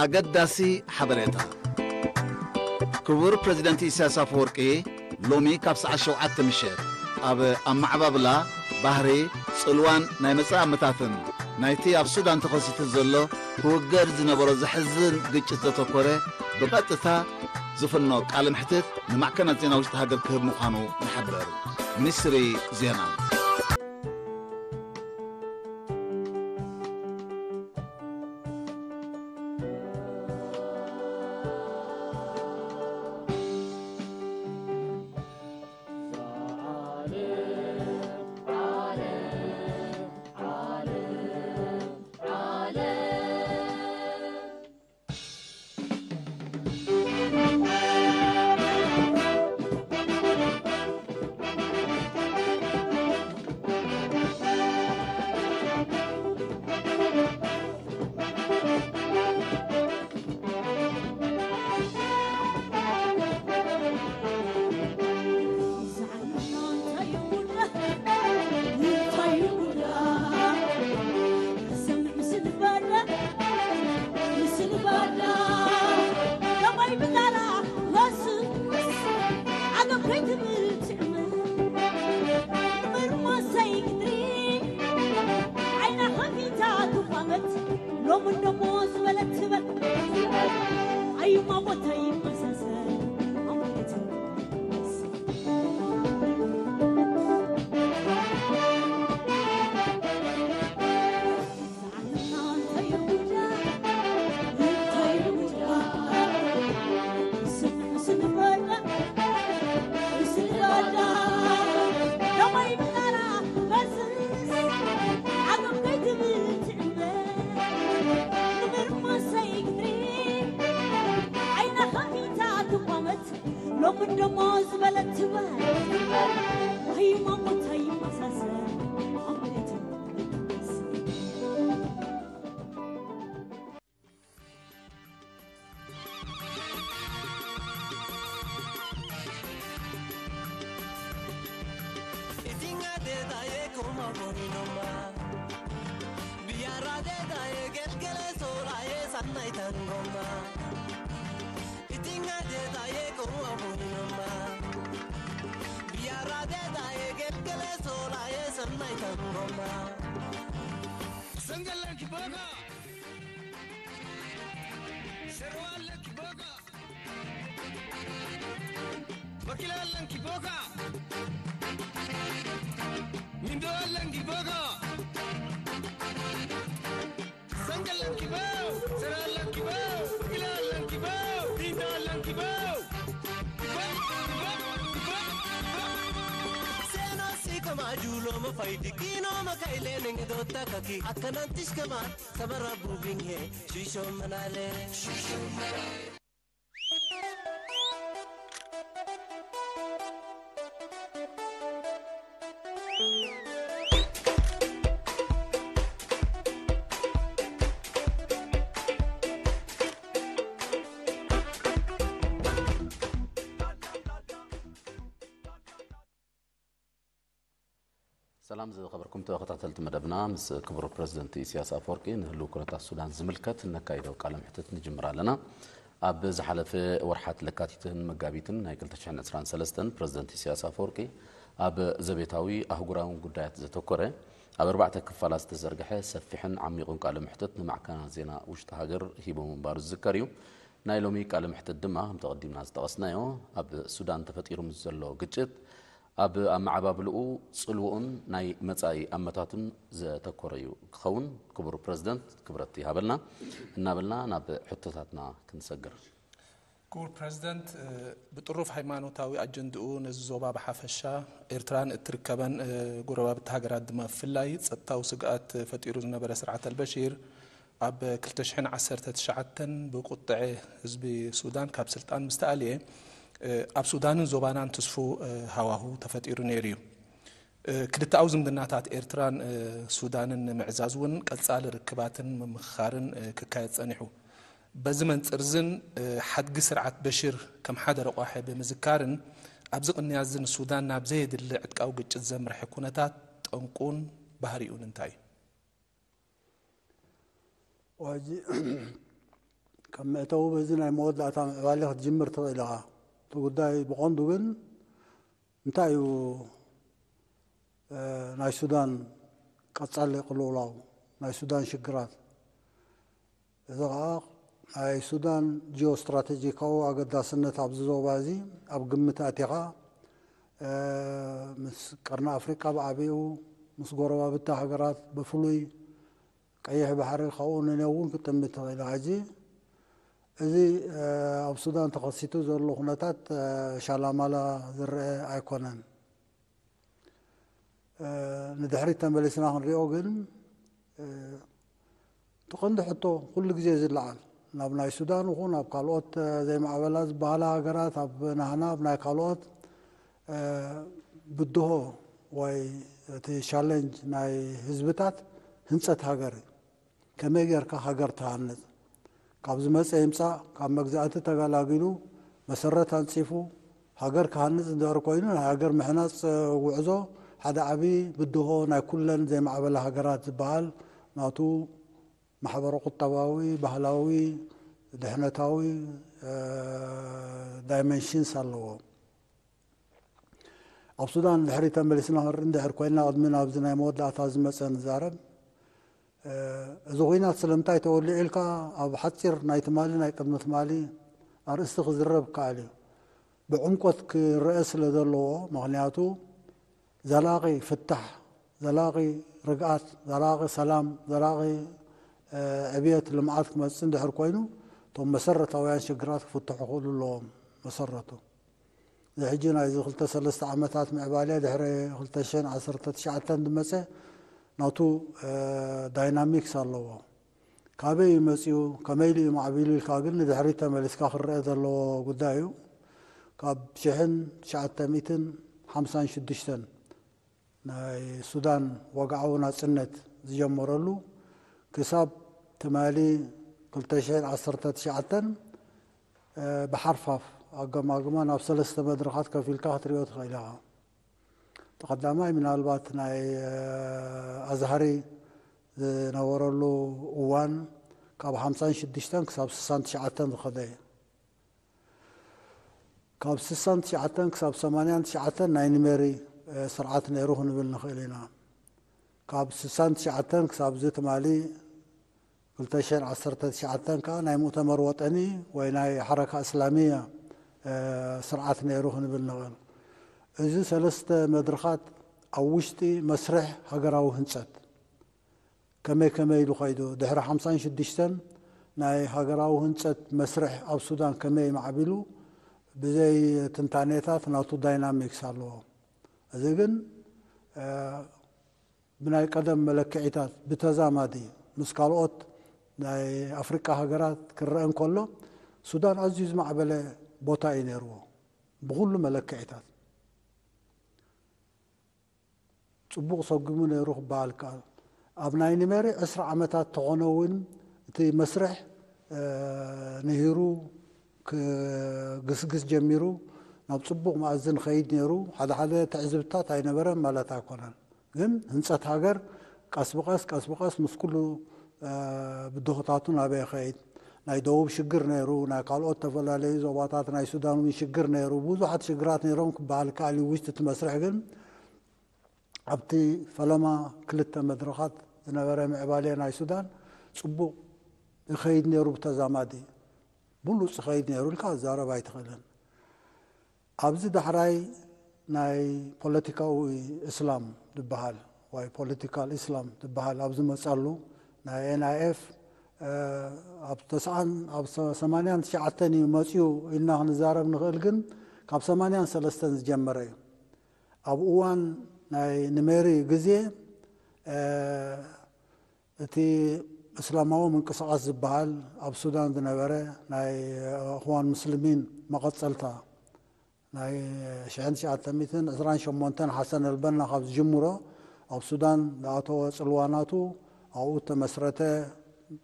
ኣገዳሲ ሓበሬታ። ክቡር ፕረዚደንት ኢሳያስ ኣፈወርቂ ሎሚ ካብ ሰዓት ሸውዓተ ምሸት ኣብ ኣመዓባብላ ባህሪ፣ ጽልዋን ናይ መጻኢ ኣመታትን ናይቲ ኣብ ሱዳን ተኸሲቱ ዘሎ ክውገድ ዝነበሮ ዘሕዝን ግጭት ዘተኮረ ብቐጥታ ዝፍኖ ቃለ መሕትት ንማዕከናት ዜና ውሽጢ ሃገር ክህብ ምዃኑ ንሕብር። ሚኒስትሪ ዜና። ሎሚ እንደሞ ዝበለት ትበል ኣዩማ ቦታ ይመሳሰል ኣምሪት ሎሚ ደሞ ዝበለት ትበሃል ዋይማ ቦታ ይመሳሰል ኣምሪት ሰላም ዝኸበርኩም ተኸታተልቲ መደብና፣ ምስ ክቡር ፕረዚደንት ኢሳያስ ኣፈወርቂ ንህልው ኩነታት ሱዳን ዝምልከት እነካይዶ ቃለ መሕትት ንጅምር ኣለና። ኣብ ዝሓለፈ ወርሓት ለካቲትን መጋቢትን ናይ ክልተ ሽሕን ዕስራን ሰለስተን ፕረዚደንት ኢሳያስ ኣፈወርቂ ኣብ ዘቤታዊ ኣህጉራውን ጉዳያት ዘተኮረ ኣብ ኣርባዕተ ክፋላት ዝተዘርግሐ ሰፊሕን ዓሚቑን ቃለ መሕትት ንማዕከናት ዜና ውሽጢ ሃገር ሂቡ ምንባሩ ዝዝከር እዩ። ናይ ሎሚ ቃለ መሕትት ድማ ከምቲ ኣቐዲምና ዝጠቐስናዮ ኣብ ሱዳን ተፈጢሩ ምስ ዘሎ ግጭት ኣብ ኣመዓባብልኡ፣ ጽልውኡን ናይ መጻኢ ኣመታቱን ዘተኮረ እዩ ክኸውን። ክቡር ፕረዚደንት፣ ክብረት ይሃበልና እናበልና ናብ ሕቶታትና ክንሰግር። ክቡር ፕረዚደንት፣ ብጥሩፍ ሃይማኖታዊ ኣጀንድኡ ነዚ ዞባ ብሓፈሻ፣ ኤርትራን እትርከበን ጎረባብቲ ሃገራት ድማ ብፍላይ ጸጥታዊ ስግኣት ፈጢሩ ዝነበረ ስርዓት ኣልበሺር ኣብ ክልተ ሽሕን ዓሰርተ ትሽዓተን ብቁጥዐ ህዝቢ ሱዳን ካብ ስልጣን ምስ ተኣልየ፣ ኣብ ሱዳንን ዞባናን ትስፉው ሃዋሁ ተፈጢሩ ነይሩ እዩ። ክልተኣዊ ዝምድናታት ኤርትራን ሱዳንን ንምዕዛዝ እውን ቀጻሊ ርክባትን ምምኽኻርን ክካየድ ጸኒሑ። በዚ መንጽር እዝን ሓድጊ ስርዓት በሽር ከም ሓደ ረቋሒ ብምዝካርን ኣብዚ ቅንያት እዚ ንሱዳን ናብ ዘየድሊ ዕጥቃዊ ግጭት ዘምርሐ ኩነታት ጠንቁን ባህሪኡን እንታይ እዩ? ሕጂ ከም መእተዊ በዚ ናይ መወዳእታ ምዕባለ ክትጅምር ትኽእል ኢኻ። እቲ ጉዳይ ብቐንዱ ግን እንታይ እዩ፣ እ፣ ናይ ሱዳን ቀጻሊ ቅልውላው፣ ናይ ሱዳን ሽግራት? እዚ ኸዓ ናይ ሱዳን ጂኦስትራቴጂካዊ ኣገዳስነት ኣብዚ ዞባ እዚ ኣብ ግምት ኣቲኻ፣ እ፣ ምስ ቀርኒ ኣፍሪቃ ብዓቢኡ፣ ምስ ጎረባብቲ ሃገራት ብፍሉይ፣ ቀይሕ ባሕሪ ካብኡ ንነው እውን ክትጥምት ትኽእል ኢኻ። ሕጂ እዚ፣ እ፣ ኣብ ሱዳን ተኸሲቱ ዘሎ ኩነታት፣ እ፣ ሻላማላ ዝረአ ኣይኮነን። እ፣ ንድሕሪት ተመሊስና ክንሪኦ ግን፣ እ፣ እቲ ቀንዲ ሕቶ ኩሉ ግዜ ዝለዓል፣ ናብ ናይ ሱዳን ይኹን ኣብ ካልኦት፣ እ፣ ዘይማዕበላ ዝበሃላ ሃገራት፣ ኣብ ናህና፣ ኣብ ናይ ካልኦት፣ እ፣ ብድሆ ወይ እቲ ቻለንጅ ናይ ህዝብታት ህንጸት ሃገር እዩ። ከመይ ጌርካ ሃገር ትሃንጽ? ካብ ዝመጸ ይምጻእ፣ ካብ መግዛእቲ ተገላጊሉ፣ መሰረት ኣንጺፉ ሃገር ክሃንጽ እንድሕር ኮይኑ፣ ናይ ሃገር ምሕናጽ፣ እ፣ ጉዕዞ ሓደ ዓቢ ብድሆ ናይ ኩለን ዘይማዕበላ ሃገራት ዝበሃል ናቱ ማሕበረ ቁጠባዊ፣ ባህላዊ፣ ድሕነታዊ፣ እ፣ ዳይመንሽንስ ኣለዎ። ኣብ ሱዳን ድሕሪ ተመሊስና ክንርኢ እንድሕር ኮይንና፣ ቅድሚ ናብዚ ናይ መወዳእታ ዝመጸ ንዛረብ። እ፣ እዚ ኹናት ስለምንታይ ተወሊዑ ኢልካ ኣብ ሓጺር ናይ ትማሊ፣ ናይ ቅድሚ ትማሊ ኣርእስቲ ክዝረብ ይከኣል እዩ። ብዕምቆት ክረአ ስለ ዘለዎ፣ ምኽንያቱ ዘላቒ ፍታሕ፣ ዘላቒ ርግኣት፣ ዘላቒ ሰላም፣ ዘላቒ፣ እ፣ ዕብየት፣ ልምዓት ክመጽእ እንድሕር ኮይኑ፣ እቶም መሰረታውያን ሽግራት ክፍትሑ ክኽእሉ ኣለዎም። መሰረቱ እዚ ሕጂ ናይዚ ክልተ ሰለስተ ዓመታት ምዕባለ ድሕሪ ክልተ ሽሕን ዓሰርተ ትሽዓተን ዝመጸ ናቱ፣ እ፣ ዳይናሚክስ ኣለዎ። ካበይ እዩ መጺኡ፣ ከመይ ኢሉ እዩ ማዕቢሉ ኢልካ ግን ንድሕሪት ተመሊስካ ክረአ ዘለዎ ጉዳይ እዩ። ካብ ሽሕን ትሽዓተ ሚእትን ሓምሳን ሽዱሽተን ናይ ሱዳን ወግዓዊ ናጽነት ዝጀመረሉ ክሳብ ትማሊ ክልተ ሽሕን ዓሰርተ ትሽዓተን፣ እ፣ ብሓርፋፍ ኣገማግማ ናብ ሰለስተ መድረኻት ከፊልካ ክትሪኦ ትኽእል ኢኻ። እቲ ቀዳማይ ምናልባት ናይ፣ እ፣ ኣዝሃሪ ዝነበረሉ እዋን ካብ ሓምሳን ሽዱሽተን ክሳብ ስሳን ትሽዓተን ዝኸደ እዩ። ካብ ስሳን ትሽዓተን ክሳብ ሰማንያን ትሽዓተን ናይ ኒሜሪ፣ እ፣ ስርዓት ነይሩ ክንብል ንኽእል ኢና። ካብ ስሳን ትሽዓተን ክሳብ እዚ ትማሊ ክልተ ሽሕን ዓሰርተ ትሽዓተን ከኣ ናይ ሙእተመር ወጠኒ ወይ ናይ ሓረካ እስላሚያ፣ እ፣ ስርዓት ነይሩ ክንብል ንኽእል። እዚ ሰለስተ መድረኻት ኣብ ውሽጢ መስርሕ ሃገራዊ ህንጸት ከመይ ከመይ ኢሉ ኸይዱ፣ ድሕሪ ሓምሳን ሽዱሽተን ናይ ሃገራዊ ህንጸት መስርሕ ኣብ ሱዳን ከመይ ማዕቢሉ፣ ብዘይ ትንታኔታት ናቱ ዳይናሚክስ ኣለዎ። እዚ ግን፣ እ፣ ብናይ ቀደም መለክዒታት ብተዛማዲ ምስ ካልኦት ናይ ኣፍሪቃ ሃገራት ክረአ እንከሎ፣ ሱዳን ኣዝዩ ዝማዕበለ ቦታ እዩ ነይርዎ ብኹሉ መለክዒታት። ጽቡቕ ሰጒሙ ነይሩ ክበሃል ይከኣል። ኣብ ናይ ኒሜሪ ዕስራ ዓመታት ተኾነ እውን እቲ መስርሕ፣ እ፣ ንሂሩ ክግስግስ ጀሚሩ፣ ናብ ጽቡቕ መኣዝን ኸይድ ነይሩ። ሓደ ሓደ ትዕዝብትታት ኣይነበረን ማለት ኣይኮነን። ግን ህንጸት ሃገር ቀስ ብቐስ፣ ቀስ ብቐስ ምስ ኩሉ፣ እ፣ ብድሆታቱ ናበይ ይኸይድ? ናይ ደቡብ ሽግር ነይሩ፣ ናይ ካልኦት ተፈላለዩ ዞባታት ናይ ሱዳን እውን ሽግር ነይሩ። ብዙሓት ሽግራት ነይሮም ክበሃል ይከኣል እዩ። ውሽጢ እቲ መስርሕ ግን ኣብቲ ፈለማ ክልተ መድረኻት ዝነበረ ምዕባለ ናይ ሱዳን ጽቡቕ ይኸይድ ነይሩ፣ ብተዛማዲ ብሉጽ ይኸይድ ነይሩ ኢልካ ክዛረብ ኣይትኽእልን። ኣብዚ ዳሕራይ ናይ ፖለቲካዊ እስላም ዝበሃል ወይ ፖለቲካል እስላም ዝበሃል ኣብ ዝመጸሉ ናይ ኤን ኣይ ኤፍ፣ እ፣ ኣብ ተስዓን ኣብ ሰ-፣ ሰማንያን ትሽዓተን እዩ መጺኡ ኢልና ክንዛረብ ንኽእል፣ ግን ካብ ሰማንያን ሰለስተን ዝጀመረ እዩ። ኣብ እዋን ናይ ኒሜሪ ግዜ፣ እ፣ እቲ እስላማዊ ምንቅስቓስ ዝበሃል ኣብ ሱዳን ዝነበረ ናይ እኽዋን ሙስሊሚን መቐጸልታ ናይ ሽሕን ትሽዓተ ሚእትን ዕስራን ሸሞንተን ሓሰን ኣልበና ካብ ዝጅምሮ ኣብ ሱዳን ዝኣተወ ጽልዋ ናቱ ኣብኡ እተመስረተ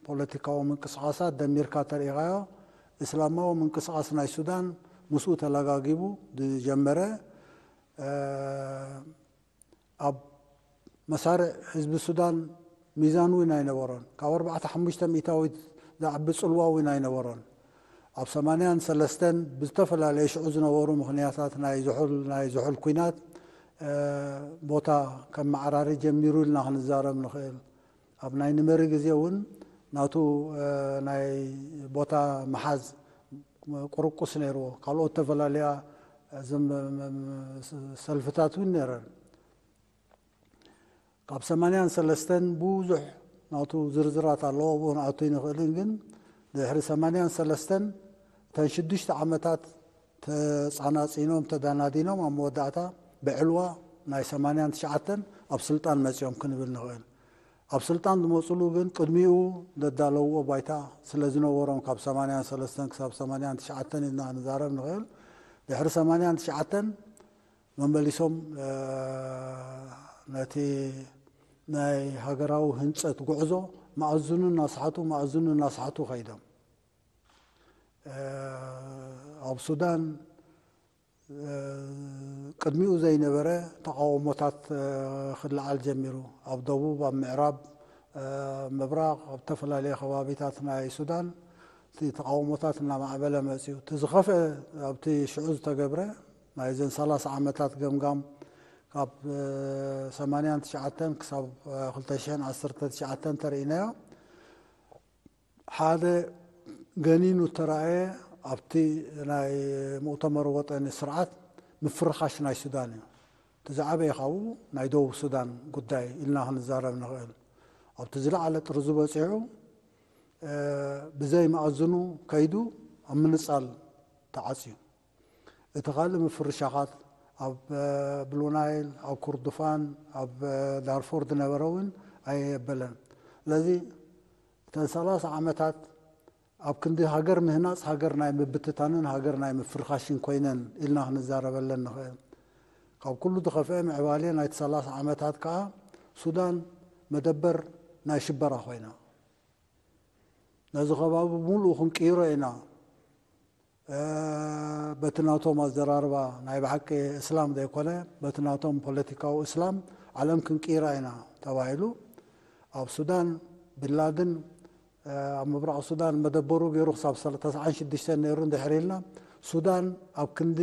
ፖለቲካዊ ምንቅስቓሳት ደሚርካ ተሪኢኻዮ። እስላማዊ ምንቅስቓስ ናይ ሱዳን ምስኡ ተለጋጊቡ ዝጀመረ፣ እ፣ ኣብ መሳርዕ ህዝቢ ሱዳን ሚዛን እውን ኣይነበሮን። ካብ ኣርባዕተ ሓሙሽተ ሚእታዊት ዝዓቢ ጽልዋ እውን ኣይነበሮን። ኣብ ሰማንያን ሰለስተን ብዝተፈላለየ ሽዑ ዝነበሩ ምኽንያታት፣ ናይ ዝሑል ናይ ዝሑል ኲናት ቦታ ከመዓራሪ ጀሚሩ ኢልና ክንዛረብ ንኽእል። ኣብ ናይ ንመሪ ግዜ እውን ናቱ ናይ ቦታ ምሓዝ ቁርቁስ ነይርዎ። ካልኦት ተፈላለያ ሰልፍታት እውን ነይረን። ካብ ሰማንያን ሰለስተን ብዙሕ ናቱ ዝርዝራት ኣለዎ፣ ኣብኡ ክንኣቱ ኣይንኽእልን። ግን ድሕሪ ሰማንያን ሰለስተን እተን ሽዱሽተ ዓመታት ተጻናጺኖም ተዳናዲኖም ኣብ መወዳእታ ብዕልዋ ናይ ሰማንያን ትሽዓተን ኣብ ስልጣን መጺኦም ክንብል ንኽእል። ኣብ ስልጣን ዝመጽሉ ግን ቅድሚኡ ዘዳለውዎ ባይታ ስለ ዝነበሮም ካብ ሰማንያን ሰለስተን ክሳብ ሰማንያን ትሽዓተን ኢልና ክንዛረብ ንኽእል። ድሕሪ ሰማንያን ትሽዓተን መመሊሶም ነቲ ናይ ሃገራዊ ህንጸት ጉዕዞ መኣዝኑ እናስሓቱ መኣዝኑ እናስሓቱ ከይዶም። ኣብ ሱዳን ቅድሚኡ ዘይነበረ ተቓውሞታት ክለዓል ጀሚሩ። ኣብ ደቡብ፣ ኣብ ምዕራብ፣ ምብራቕ፣ ኣብ ዝተፈላለየ ከባቢታት ናይ ሱዳን እቲ ተቓውሞታት እናማዕበለ መፅዩ። እቲ ዝኸፍአ ኣብቲ ሽዑ ዝተገብረ ናይዘን ሰላሳ ዓመታት ገምጋም ካብ ሰማንያን ትሽዓተን ክሳብ ክልተ ሽሕን ዓሰርተ ትሽዓተን እንተርኢናዮ ሓደ ገኒኑ እተራእየ ኣብቲ ናይ ሙእተመር ወጠኒ ስርዓት ምፍርኻሽ ናይ ሱዳን እዩ። እቲ ዝዓበየ ካብኡ ናይ ደቡብ ሱዳን ጉዳይ ኢልና ክንዛረብ ንኽእል። ኣብቲ ዝለዓለ ጥርዙ በፂሑ ብዘይ መኣዝኑ ከይዱ ኣብ ምንፃል ተዓፅዩ። እቲ ካልእ ምፍርሻኻት ኣብ ብሉ ናይል፣ ኣብ ኩርዱፋን፣ ኣብ ዳርፎር ዝነበረ እውን ኣየበለን። ስለዚ እተን ሰላሳ ዓመታት ኣብ ክንዲ ሃገር ምህናፅ ሃገር ናይ ምብትታንን ሃገር ናይ ምፍርኻሽን ኮይነን ኢልና ክንዛረበለን ንኽእል። ካብ ኩሉ ዝኸፍአ ምዕባሌ ናይቲ ሰላሳ ዓመታት ከዓ ሱዳን መደበር ናይ ሽበራ ኮይና ነዚ ከባቢ ብምሉኡ ክንቅይሮ ኢና። በቲ ናቶም ኣዘራርባ ናይ ብሓቂ እስላም ዘይኮነ በቲ ናቶም ፖለቲካዊ እስላም ዓለም ክንቅይራ ኢና ተባሂሉ ኣብ ሱዳን ቢንላድን ኣብ ምብራቕ ሱዳን መደበሩ ገይሩ ክሳብ ተስዓን ሽዱሽተን ነይሩ እንድሕር ኢልና ሱዳን ኣብ ክንዲ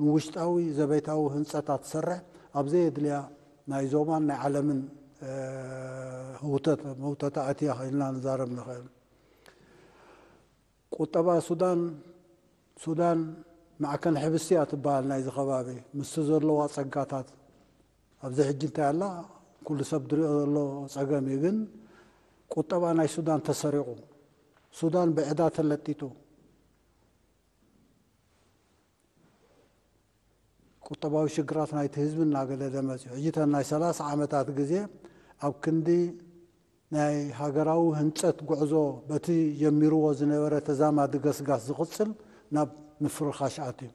ንውሽጣዊ ዘቤታዊ ህንፀታት ትሰርሕ ኣብ ዘየድልያ ናይ ዞባን ናይ ዓለምን ህውተት መውተታ ኣትያ ኢልና ንዛረብ ንኽእል። ቁጠባ ሱዳን ሱዳን ማዕከን ሕብስቲ እያ ትበሃል ናይዚ ከባቢ ምስቲ ዘለዋ ጸጋታት ኣብዚ ሕጂ እንታይ ኣላ ኩሉ ሰብ ድሪኦ ዘሎ ጸገም እዩ። ግን ቁጠባ ናይ ሱዳን ተሰሪቑ ሱዳን ብዕዳ ተለጢጡ ቁጠባዊ ሽግራት ናይቲ ህዝቢ እናገደደ መፅዩ። ሕጂ እተን ናይ ሰላሳ ዓመታት ግዜ ኣብ ክንዲ ናይ ሃገራዊ ህንፀት ጉዕዞ በቲ ጀሚርዎ ዝነበረ ተዛማዲ ገስጋስ ዝቕፅል ናብ ምፍርኻሽ ኣትዩ።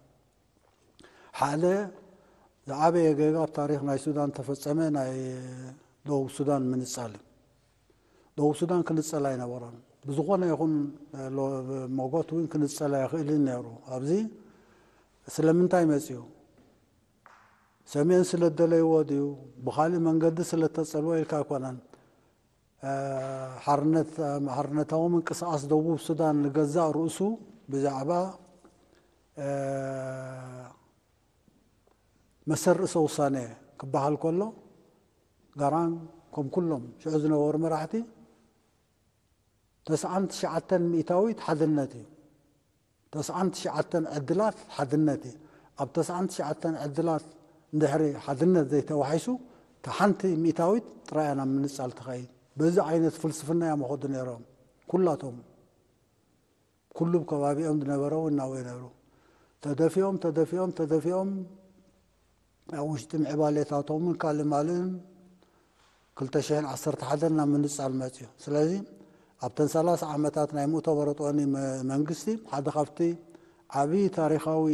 ሓደ ዝዓበየ ጌጋ ኣብ ታሪክ ናይ ሱዳን ተፈፀመ ናይ ደቡብ ሱዳን ምንፃል እዩ። ደቡብ ሱዳን ክንፀል ኣይነበሮን። ብዝኾነ ይኹን ሞጎት እውን ክንፀል ኣይኽእልን ነይሩ። ኣብዚ ስለምንታይ መፅዩ? ሰሜን ስለ ደለይዎ ድዩ? ብኻሊእ መንገዲ ስለ ተፀልወ ኢልካ ኣይኮነን። ሓርነታዊ ምንቅስቃስ ደቡብ ሱዳን ንገዛእ ርእሱ ብዛዕባ መሰል ርእሰ ውሳነ ክበሃል ከሎ ጋራን ከም ኩሎም ሽዑ ዝነበሩ መራሕቲ ተስዓን ትሽዓተን ሚእታዊት ሓድነት እዩ። ተስዓን ትሽዓተን ዕድላት ሓድነት እዩ። ኣብ ተስዓን ትሽዓተን ዕድላት እንድሕሪ ሓድነት ዘይተዋሒሱ እታ ሓንቲ ሚእታዊት ጥራይ እያ ናብ ምንፃል ትኸይድ። በዚ ዓይነት ፍልስፍና እዮም ኸዱ ነይሮም ኩላቶም። ኩሉ ከባቢኦም ዝነበረ እውን ናብኡ ነይሩ። ተደፊኦም ተደፊኦም ተደፊኦም ኣብ ውሽጢ ምዕባሌታቶምን ካልእ ማልእን ክልተ ሽሕን ዓሰርተ ሓደን ናብ ምንጻል መጽዩ። ስለዚ ኣብተን ሰላሳ ዓመታት ናይ ሙእተበረጦኒ መንግስቲ ሓደ ካብቲ ዓብዪ ታሪኻዊ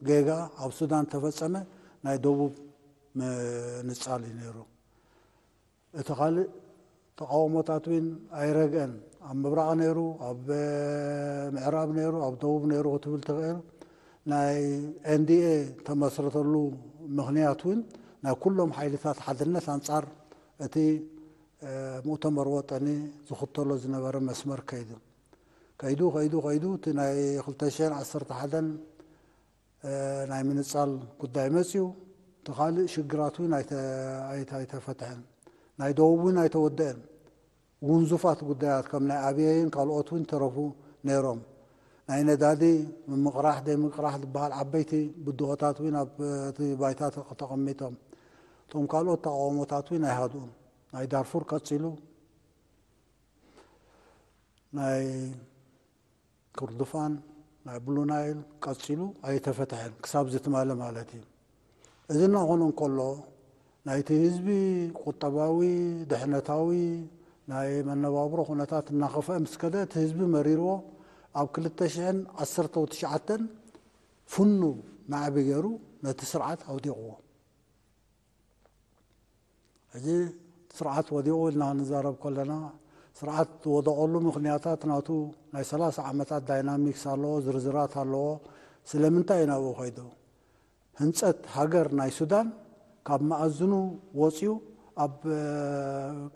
ጌጋ ኣብ ሱዳን ተፈጸመ ናይ ደቡብ ምንጻል እዩ ነይሩ። እቲ ካልእ ተቃውሞታት እውን ኣይረግአን። ኣብ ምብራቕ ነይሩ፣ ኣብ ምዕራብ ነይሩ፣ ኣብ ደቡብ ነይሩ ክትብል ትኽእል። ናይ ኤንዲኤ ተመስረተሉ ምኽንያት እውን ናይ ኩሎም ሓይልታት ሓድነት ኣንጻር እቲ ሙእተመር ወጠኒ ዝኽተሎ ዝነበረ መስመር ከይዱ ከይዱ ከይዱ ከይዱ እቲ ናይ ክልተ ሽሕን ዓሰርተ ሓደን ናይ ምንጻል ጉዳይ መጽዩ። እቲ ካልእ ሽግራት እውን ኣይተፈትሐን። ናይ ደቡብ እውን ኣይተወደአን። ውንዙፋት ጉዳያት ከም ናይ ኣብየይን ካልኦት እውን ተረፉ ነይሮም። ናይ ነዳዲ ምምቕራሕ ደይምቕራሕ ዝበሃል ዓበይቲ ብድሆታት እውን ኣብ እቲ ባይታ ተቐሚጦም። እቶም ካልኦት ተቃውሞታት እውን ኣይሃድኡን። ናይ ዳርፉር ቀጺሉ፣ ናይ ኮርዶፋን፣ ናይ ብሉ ናይል ቀጺሉ ኣይተፈትሐን ክሳብ ዝትማለ ማለት እዩ። እዚ እናኾነ እንከሎ ናይቲ ህዝቢ ቁጠባዊ፣ ድሕነታዊ፣ ናይ መነባብሮ ኩነታት እናኸፍአ ምስ ከደ እቲ ህዝቢ መሪርዎ ኣብ ክልተ ሽሕን ዓሰርተ ትሽዓተን ፍኑ ናዕቢ ገይሩ ነቲ ስርዓት ኣውዲቕዎ። ሕጂ ስርዓት ወዲቑ ኢልና ንዛረብ ከለና ስርዓት ዝወደቐሉ ምኽንያታት ናቱ ናይ ሰላሳ ዓመታት ዳይናሚክስ ኣለዎ፣ ዝርዝራት ኣለዎ። ስለምንታይ እዩ ናብኡ ከይዱ? ህንፀት ሃገር ናይ ሱዳን ካብ መኣዝኑ ወፂኡ ኣብ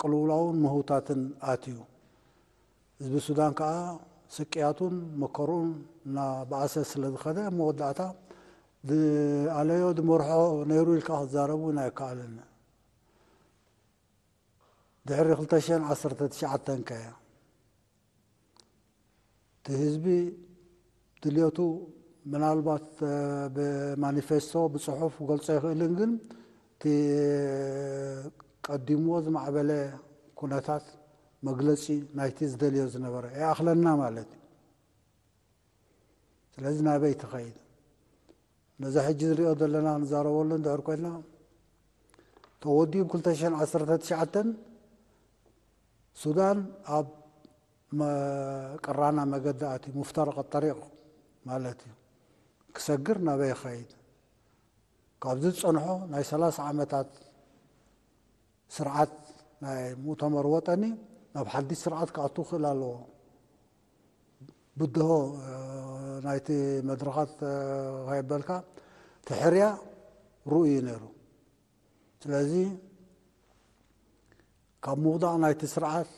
ቅልውላውን ምህውታትን ኣትዩ። ህዝቢ ሱዳን ከዓ ስቅያቱን መከርኡን እናበኣሰ ስለ ዝኸደ ኣብ መወዳእታ ዝኣለዮ ዝመርሖ ነይሩ ኢልካ ክትዛረብ እውን ኣይከኣልን። ድሕሪ ክልተ ሽሕን ዓሰርተ ትሽዓተን ከ እቲ ህዝቢ ድልየቱ ምናልባት ብማኒፌስቶ ብፅሑፍ ክገልፆ ይኽእልን፣ ግን እቲ ቀዲምዎ ዝማዕበለ ኩነታት መግለፂ ናይቲ ዝደልዮ ዝነበረ ይኣኽለና ማለት እዩ። ስለዚ ናበይ ትኸይድ? ነዚ ሕጂ ዝሪኦ ዘለና ንዛረበሉ እንድሕር ኮይና ተወዲኡ ብ ክልተ ሽሕን ዓሰርተ ትሽዓተን ሱዳን ኣብ ቅራና መገዲ ኣትዩ፣ ሙፍተረቀ ጠሪቕ ማለት እዩ። ክሰግር ናበይ ይኸይድ? ካብዚ ዝፀንሖ ናይ ሰላሳ ዓመታት ስርዓት ናይ ሙእተመር ወጠኒ ናብ ሓድሽ ስርዓት ክኣቱ ክኽእል ኣለዎ። ብድሆ ናይቲ መድረኻት ከየበልካ ትሕርያ ርኡይ እዩ ነይሩ። ስለዚ ካብ ምውዳቕ ናይቲ ስርዓት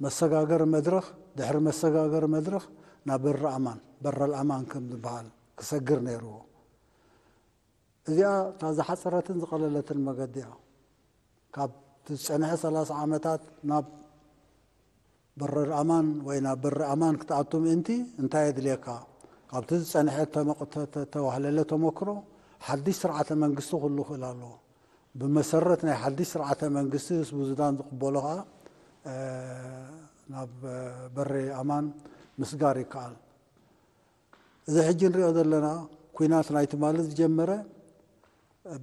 መሰጋገሪ መድረኽ፣ ድሕሪ መሰጋገሪ መድረኽ ናብ በሪ ኣማን፣ በረል ኣማን ከም ዝበሃል ክሰግር ነይርዎ። እዚኣ እታ ዝሓፀረትን ዝቐለለትን መገዲ እያ። ካብ ዝፀንሐ ሰላሳ ዓመታት ናብ በረል ኣማን ወይ ናብ በሪ ኣማን ክትኣቱ ምእንቲ እንታይ የድልየካ? ካብቲ ዝፀንሐ ተዋህለለ ተመክሮ ሓድሽ ስርዓተ መንግስቲ ክህሉ ክእል ኣለዎ። ብመሰረት ናይ ሓድሽ ስርዓተ መንግስቲ ህዝቢ ሱዳን ዝቕበሎ ከዓ ናብ በሪ ኣማን ምስጋር ይከኣል። እዚ ሕጂ ንሪኦ ዘለና ኩናት ናይ ትማሊ ዝጀመረ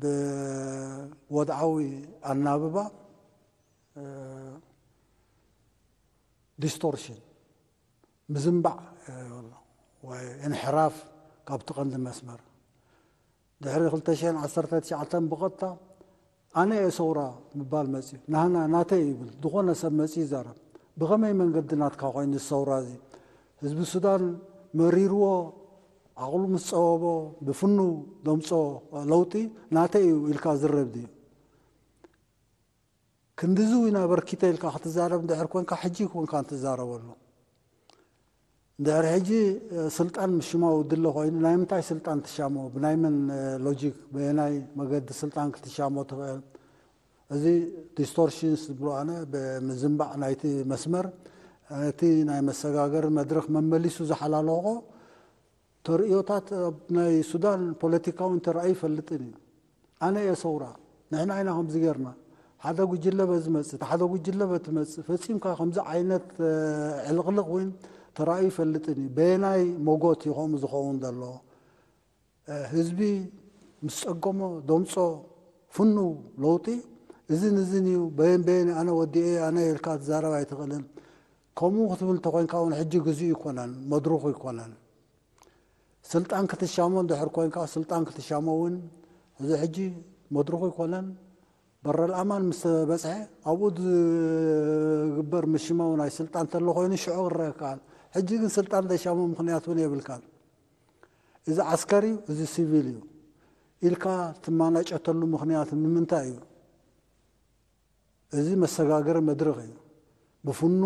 ብወድዓዊ ኣናብባ ዲስቶርሽን ምዝንባዕ ወይ እንሕራፍ ካብቲ ቀንዲ መስመር ድሕሪ ክልተ ሽሕን ዓሰርተ ትሽዓተን ብቐጥታ ኣነ እየ ሰውራ ምባል መፅዩ። ናህና ናተይ ይብል ዝኾነ ሰብ መፅዩ ይዛረብ። ብኸመይ መንገዲ ናትካ ኮይኑ ሰውራ እዚ ህዝቢ ሱዳን መሪርዎ ዓቕሉ ምስ ፀበቦ ብፍኑ ደምፆ ለውጢ ናተይ እዩ ኢልካ ዝረብ ድዩ? ክንድዚ እውን ኣበርኪተ ኢልካ ክትዛረብ እንድሕር ኮንካ ሕጂ ኮንካ እንትዛረበሉ እንድሕር ሕጂ ስልጣን ምሽማው ድለ ኮይኑ ናይ ምንታይ ስልጣን ትሻሞ? ብናይ መን ሎጂክ በየናይ መገዲ ስልጣን ክትሻሞ ትኽእል? እዚ ዲስቶርሽንስ ዝብሎ ኣነ ብምዝንባዕ ናይቲ መስመር ነቲ ናይ መሰጋገሪ መድረኽ መመሊሱ ዝሓላለኾ ተርእዮታት ኣብ ናይ ሱዳን ፖለቲካ እውን ተራእዩ ይፈልጥን እዩ። ኣነ እየ ሰውራ፣ ንሕና ኢና ከምዚ ጌርና፣ ሓደ ጉጅለ በዚ መጽእ፣ ሓደ ጉጅለ በቲ መጽእ፣ ፈጺምካ ከምዚ ዓይነት ዕልቕልቕ እውን ተራእዩ ይፈልጥን እዩ። በየናይ ሞጎት እዩ ከምኡ ዝኸውን ዘሎ? ህዝቢ ምስ ጸገሞ ደምጾ ፍኑው ለውጢ እዝን እዝን እዩ፣ በየን በየን ኣነ ወዲኤ ኣነ ኢልካ ትዛረብ ኣይትኽእልን። ከምኡ ክትብል እንተኾይንካ እውን ሕጂ ግዜኡ ይኮነን፣ መድረኹ ይኮነን። ስልጣን ክትሻሞ እንድሕር ኮይንካ ስልጣን ክትሻሞ እውን እዚ ሕጂ መድረኹ ይኮነን። በረል ኣማን ምስ በጽሐ ኣብኡ ዝግበር ምሽማው ናይ ስልጣን ተሎ ኮይኑ ሽዑ ክረአ ይከኣል። ሕጂ ግን ስልጣን ዘሻሞ ምኽንያት እውን የብልካን። እዚ ዓስከር እዩ፣ እዚ ሲቪል እዩ ኢልካ ትማናጨተሉ ምኽንያት ንምንታይ እዩ? እዚ መሰጋገሪ መድረኽ እዩ። ብፍኑ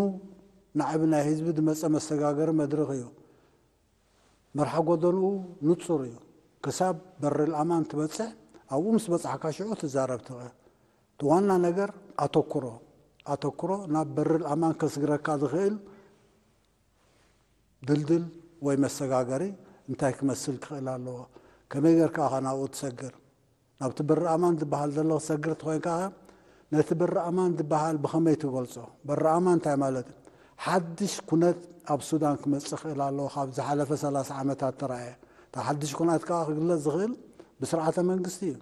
ናዕቢ ናይ ህዝቢ ዝመፀ መሰጋገሪ መድረኽ እዩ። መርሓ ጎደንኡ ንፁር እዩ። ክሳብ በሪ ልኣማን ትበፅሕ፣ ኣብኡ ምስ በፃሕካ ሽዑ ትዛረብ ትኽእል። እቲ ዋና ነገር ኣተኩሮ፣ ኣተኩሮ ናብ በሪ ልኣማን ከስግረካ ዝኽእል ድልድል ወይ መሰጋገሪ እንታይ ክመስል ክኽእል ኣለዎ? ከመይ ጌርካ ኢኻ ናብኡ ትሰግር? ናብቲ በሪ ኣማን ዝበሃል ዘሎ ክትሰግር ተኾይንካ፣ ነቲ በሪ ኣማን ዝበሃል ብኸመይ ትገልጾ? በሪ ኣማን እንታይ ማለት እዩ? ሓድሽ ኩነት ኣብ ሱዳን ክመጽእ ክእል ኣለዎ፣ ካብ ዝሓለፈ ሰላሳ ዓመታት ተራእየ። እቲ ሓድሽ ኩነት ከኣ ክግለጽ ዝኽእል ብስርዓተ መንግስቲ እዩ።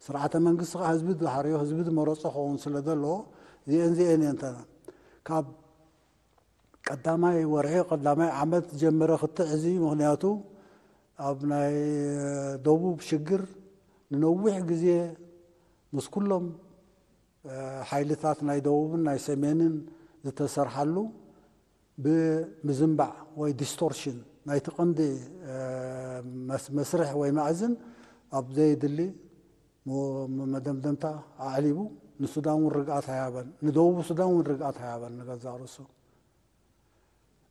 ስርዓተ መንግስቲ ከኣ ህዝቢ ዝሃርዮ፣ ህዝቢ ዝመረጾ ክኸውን ስለ ዘለዎ፣ እዚኤን እዚኤን እየን ተና ካብ ቀዳማይ ወርሒ ቀዳማይ ዓመት ጀመረ ክትዕ እዚ። ምኽንያቱ ኣብ ናይ ደቡብ ሽግር ንነዊሕ ግዜ ምስ ኩሎም ሓይልታት ናይ ደቡብን ናይ ሰሜንን ዝተሰርሓሉ ብምዝንባዕ ወይ ዲስቶርሽን ናይቲ ቀንዲ መስርሕ ወይ ማእዝን ኣብ ዘየድሊ መደምደምታ ኣዕሊቡ ንሱዳን እውን ርግኣት ኣይሃበን፣ ንደቡብ ሱዳን እውን ርግኣት ኣይሃበን ንገዛእ ርእሱ።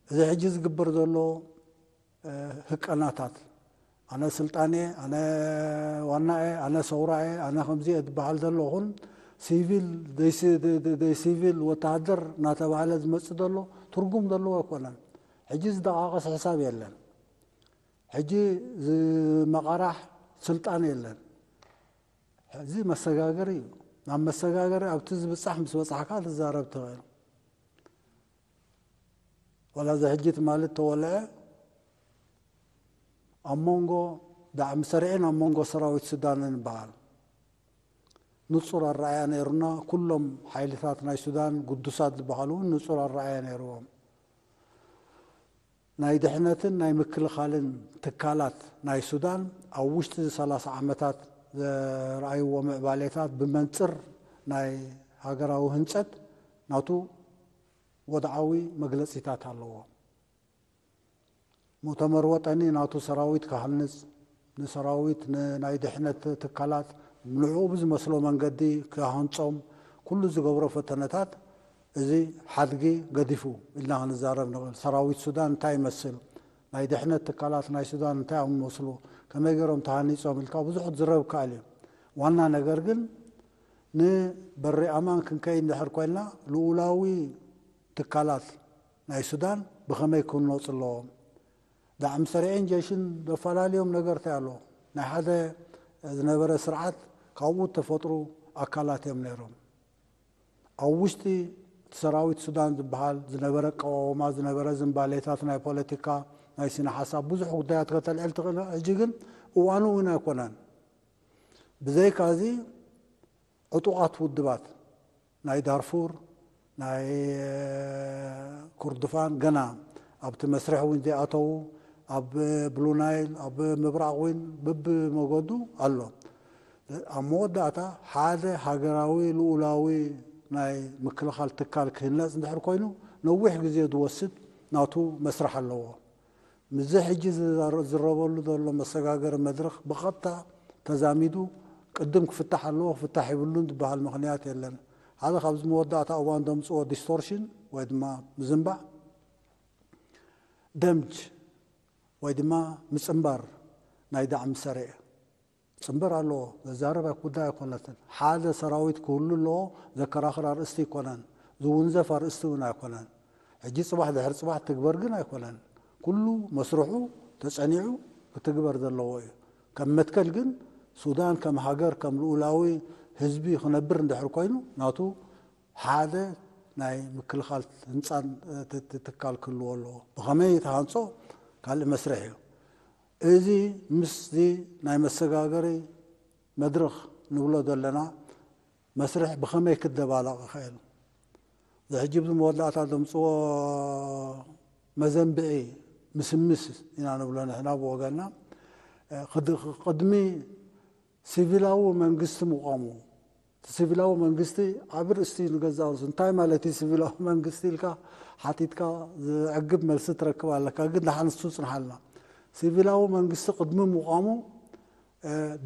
እዚ ሕጂ ዝግበር ዘሎ ህቀናታት፣ ኣነ ስልጣን እየ፣ ኣነ ዋና እየ፣ ኣነ ሰውራ እየ፣ ኣነ ከምዚ እየ ዝበሃል ዘሎ ኹን ሲቪል ደይ ሲቪል ወተሃደር እናተባህለ ዝመፅእ ዘሎ ትርጉም ዘለዎ ኣይኮነን። ሕጂ ዝደቃቀስ ሕሳብ የለን። ሕጂ ዝመቃራሕ ስልጣን የለን። እዚ መሰጋገሪ እዩ። ናብ መሰጋገሪ ኣብቲ ዝብፃሕ ምስ በፃሕካ ትዛረብ ትኽእል። ዋላ እዚ ሕጂ ትማሊ እተወልዐ ኣብ መንጎ ዳዕሚ ሰሪዕን ኣብ መንጎ ሰራዊት ሱዳንን ይበሃል። ንጹር ኣረኣእያ ነይሩና። ኩሎም ሓይልታት ናይ ሱዳን ግዱሳት ዝበሃሉ እውን ንጹር ኣረኣእያ ነይርዎም። ናይ ድሕነትን ናይ ምክልኻልን ትካላት ናይ ሱዳን ኣብ ውሽጢ ሰላሳ ዓመታት ዘርኣይዎ ምዕባሌታት ብመንጽር ናይ ሃገራዊ ህንጸት ናቱ ወድዓዊ መግለጺታት ኣለዎ። ሙእተመር ወጠኒ ናቱ ሰራዊት ክሃንጽ፣ ንሰራዊት፣ ንናይ ድሕነት ትካላት ንዕኡ ብዝመስሎ መንገዲ ክሃንጾም ኩሉ ዝገብሮ ፈተነታት፣ እዚ ሓድጊ ገዲፉ ኢልና ክንዛረብ ንኽእል። ሰራዊት ሱዳን እንታይ ይመስል? ናይ ድሕነት ትካላት ናይ ሱዳን እንታይ እዮም ዝመስሉ? ከመይ ገይሮም ተሃኒጾም ኢልካ ብዙሕ ክትዝረብ ይከኣል እዩ። ዋና ነገር ግን ንበሪ ኣማን ክንከይድ እንድሕር ኮይንና ልኡላዊ ትካላት ናይ ሱዳን ብኸመይ ክህነፁ ኣለዎም? ዳዕሚ ሰሪዕን ጀሽን ዘፈላልዮም ነገር እንታይ ኣሎ? ናይ ሓደ ዝነበረ ስርዓት ካብኡ እተፈጥሩ ኣካላት እዮም ነይሮም። ኣብ ውሽጢ እቲ ሰራዊት ሱዳን ዝበሃል ዝነበረ ኣቀዋውማ፣ ዝነበረ ዝንባሌታት፣ ናይ ፖለቲካ፣ ናይ ስነ ሓሳብ ብዙሕ ጉዳያት ከተልዕል ትኽእል። ሕጂ ግን እዋኑ እውን ኣይኮነን። ብዘይካ እዚ ዕጡቓት ውድባት ናይ ዳርፉር፣ ናይ ኮርዶፋን ገና ኣብቲ መስርሕ እውን ዘይኣተዉ፣ ኣብ ብሉ ናይል፣ ኣብ ምብራቕ እውን በብመገዱ ኣሎ። ኣብ መወዳእታ ሓደ ሃገራዊ ልኡላዊ ናይ ምክልኻል ትካል ክህነፅ እንድሕር ኮይኑ ነዊሕ ግዜ ዝወስድ ናቱ መስርሕ ኣለዎ። ምስዚ ሕጂ ዝዛረ- ዝረበሉ ዘሎ መሰጋገሪ መድረኽ ብቐጥታ ተዛሚዱ ቅድም ክፍታሕ ኣለዎ፣ ክፍታሕ ይብሉን ዝበሃል ምኽንያት የለን። ሓደ ካብዚ መወዳእታ እዋን ዘምፅኦ ዲስቶርሽን ወይ ድማ ምዝንባዕ ደምጅ ወይ ድማ ምፅንባር ናይ ዳዕሚ ሰሪዕ ፅንበር ኣለዎ። ዘዛርብ ጉዳይ ኣይኮነትን። ሓደ ሰራዊት ክህሉ ኣለዎ። ዘከራኽር ኣርእስቲ ኣይኮነን። ዝውንዘፍ ኣርእስቲ እውን ኣይኮነን። ሕጂ ፅባሕ ድሕሪ ፅባሕ ትግበር ግን ኣይኮነን። ኩሉ መስርሑ ተፀኒዑ ክትግበር ዘለዎ እዩ። ከም መትከል ግን ሱዳን ከም ሃገር ከም ልኡላዊ ህዝቢ ክነብር እንድሕር ኮይኑ ናቱ ሓደ ናይ ምክልኻል ህንፃን ት- ት- ትካል ክህልዎ ኣለዎ። ብኸመይ ተሃንፆ ካልእ መስርሕ እዩ። እዚ ምስዚ ናይ መሰጋገሪ መድረኽ ንብሎ ዘለና መስርሕ ብኸመይ ክደባለቕ ይኽእል? እዚ ሕጂ ኣብዚ መወዳእታ ዘምፅዎ መዘንብዒ ምስምስ ኢና ንብሎ ንሕና ብወገንና። ቅድሚ ሲቪላዊ መንግስቲ ምቋሙ፣ እቲ ሲቪላዊ መንግስቲ ዓቢ ርእስቲ እዩ ንገዛእ ርእሱ። እንታይ ማለት እዩ ሲቪላዊ መንግስቲ ኢልካ ሓቲትካ ዘዕግብ መልሲ ትረክብ ኣለካ። ግን ደሓን ንሱ ጽንሓልና። ሲቪላዊ መንግስቲ ቅድሚ ምቋሙ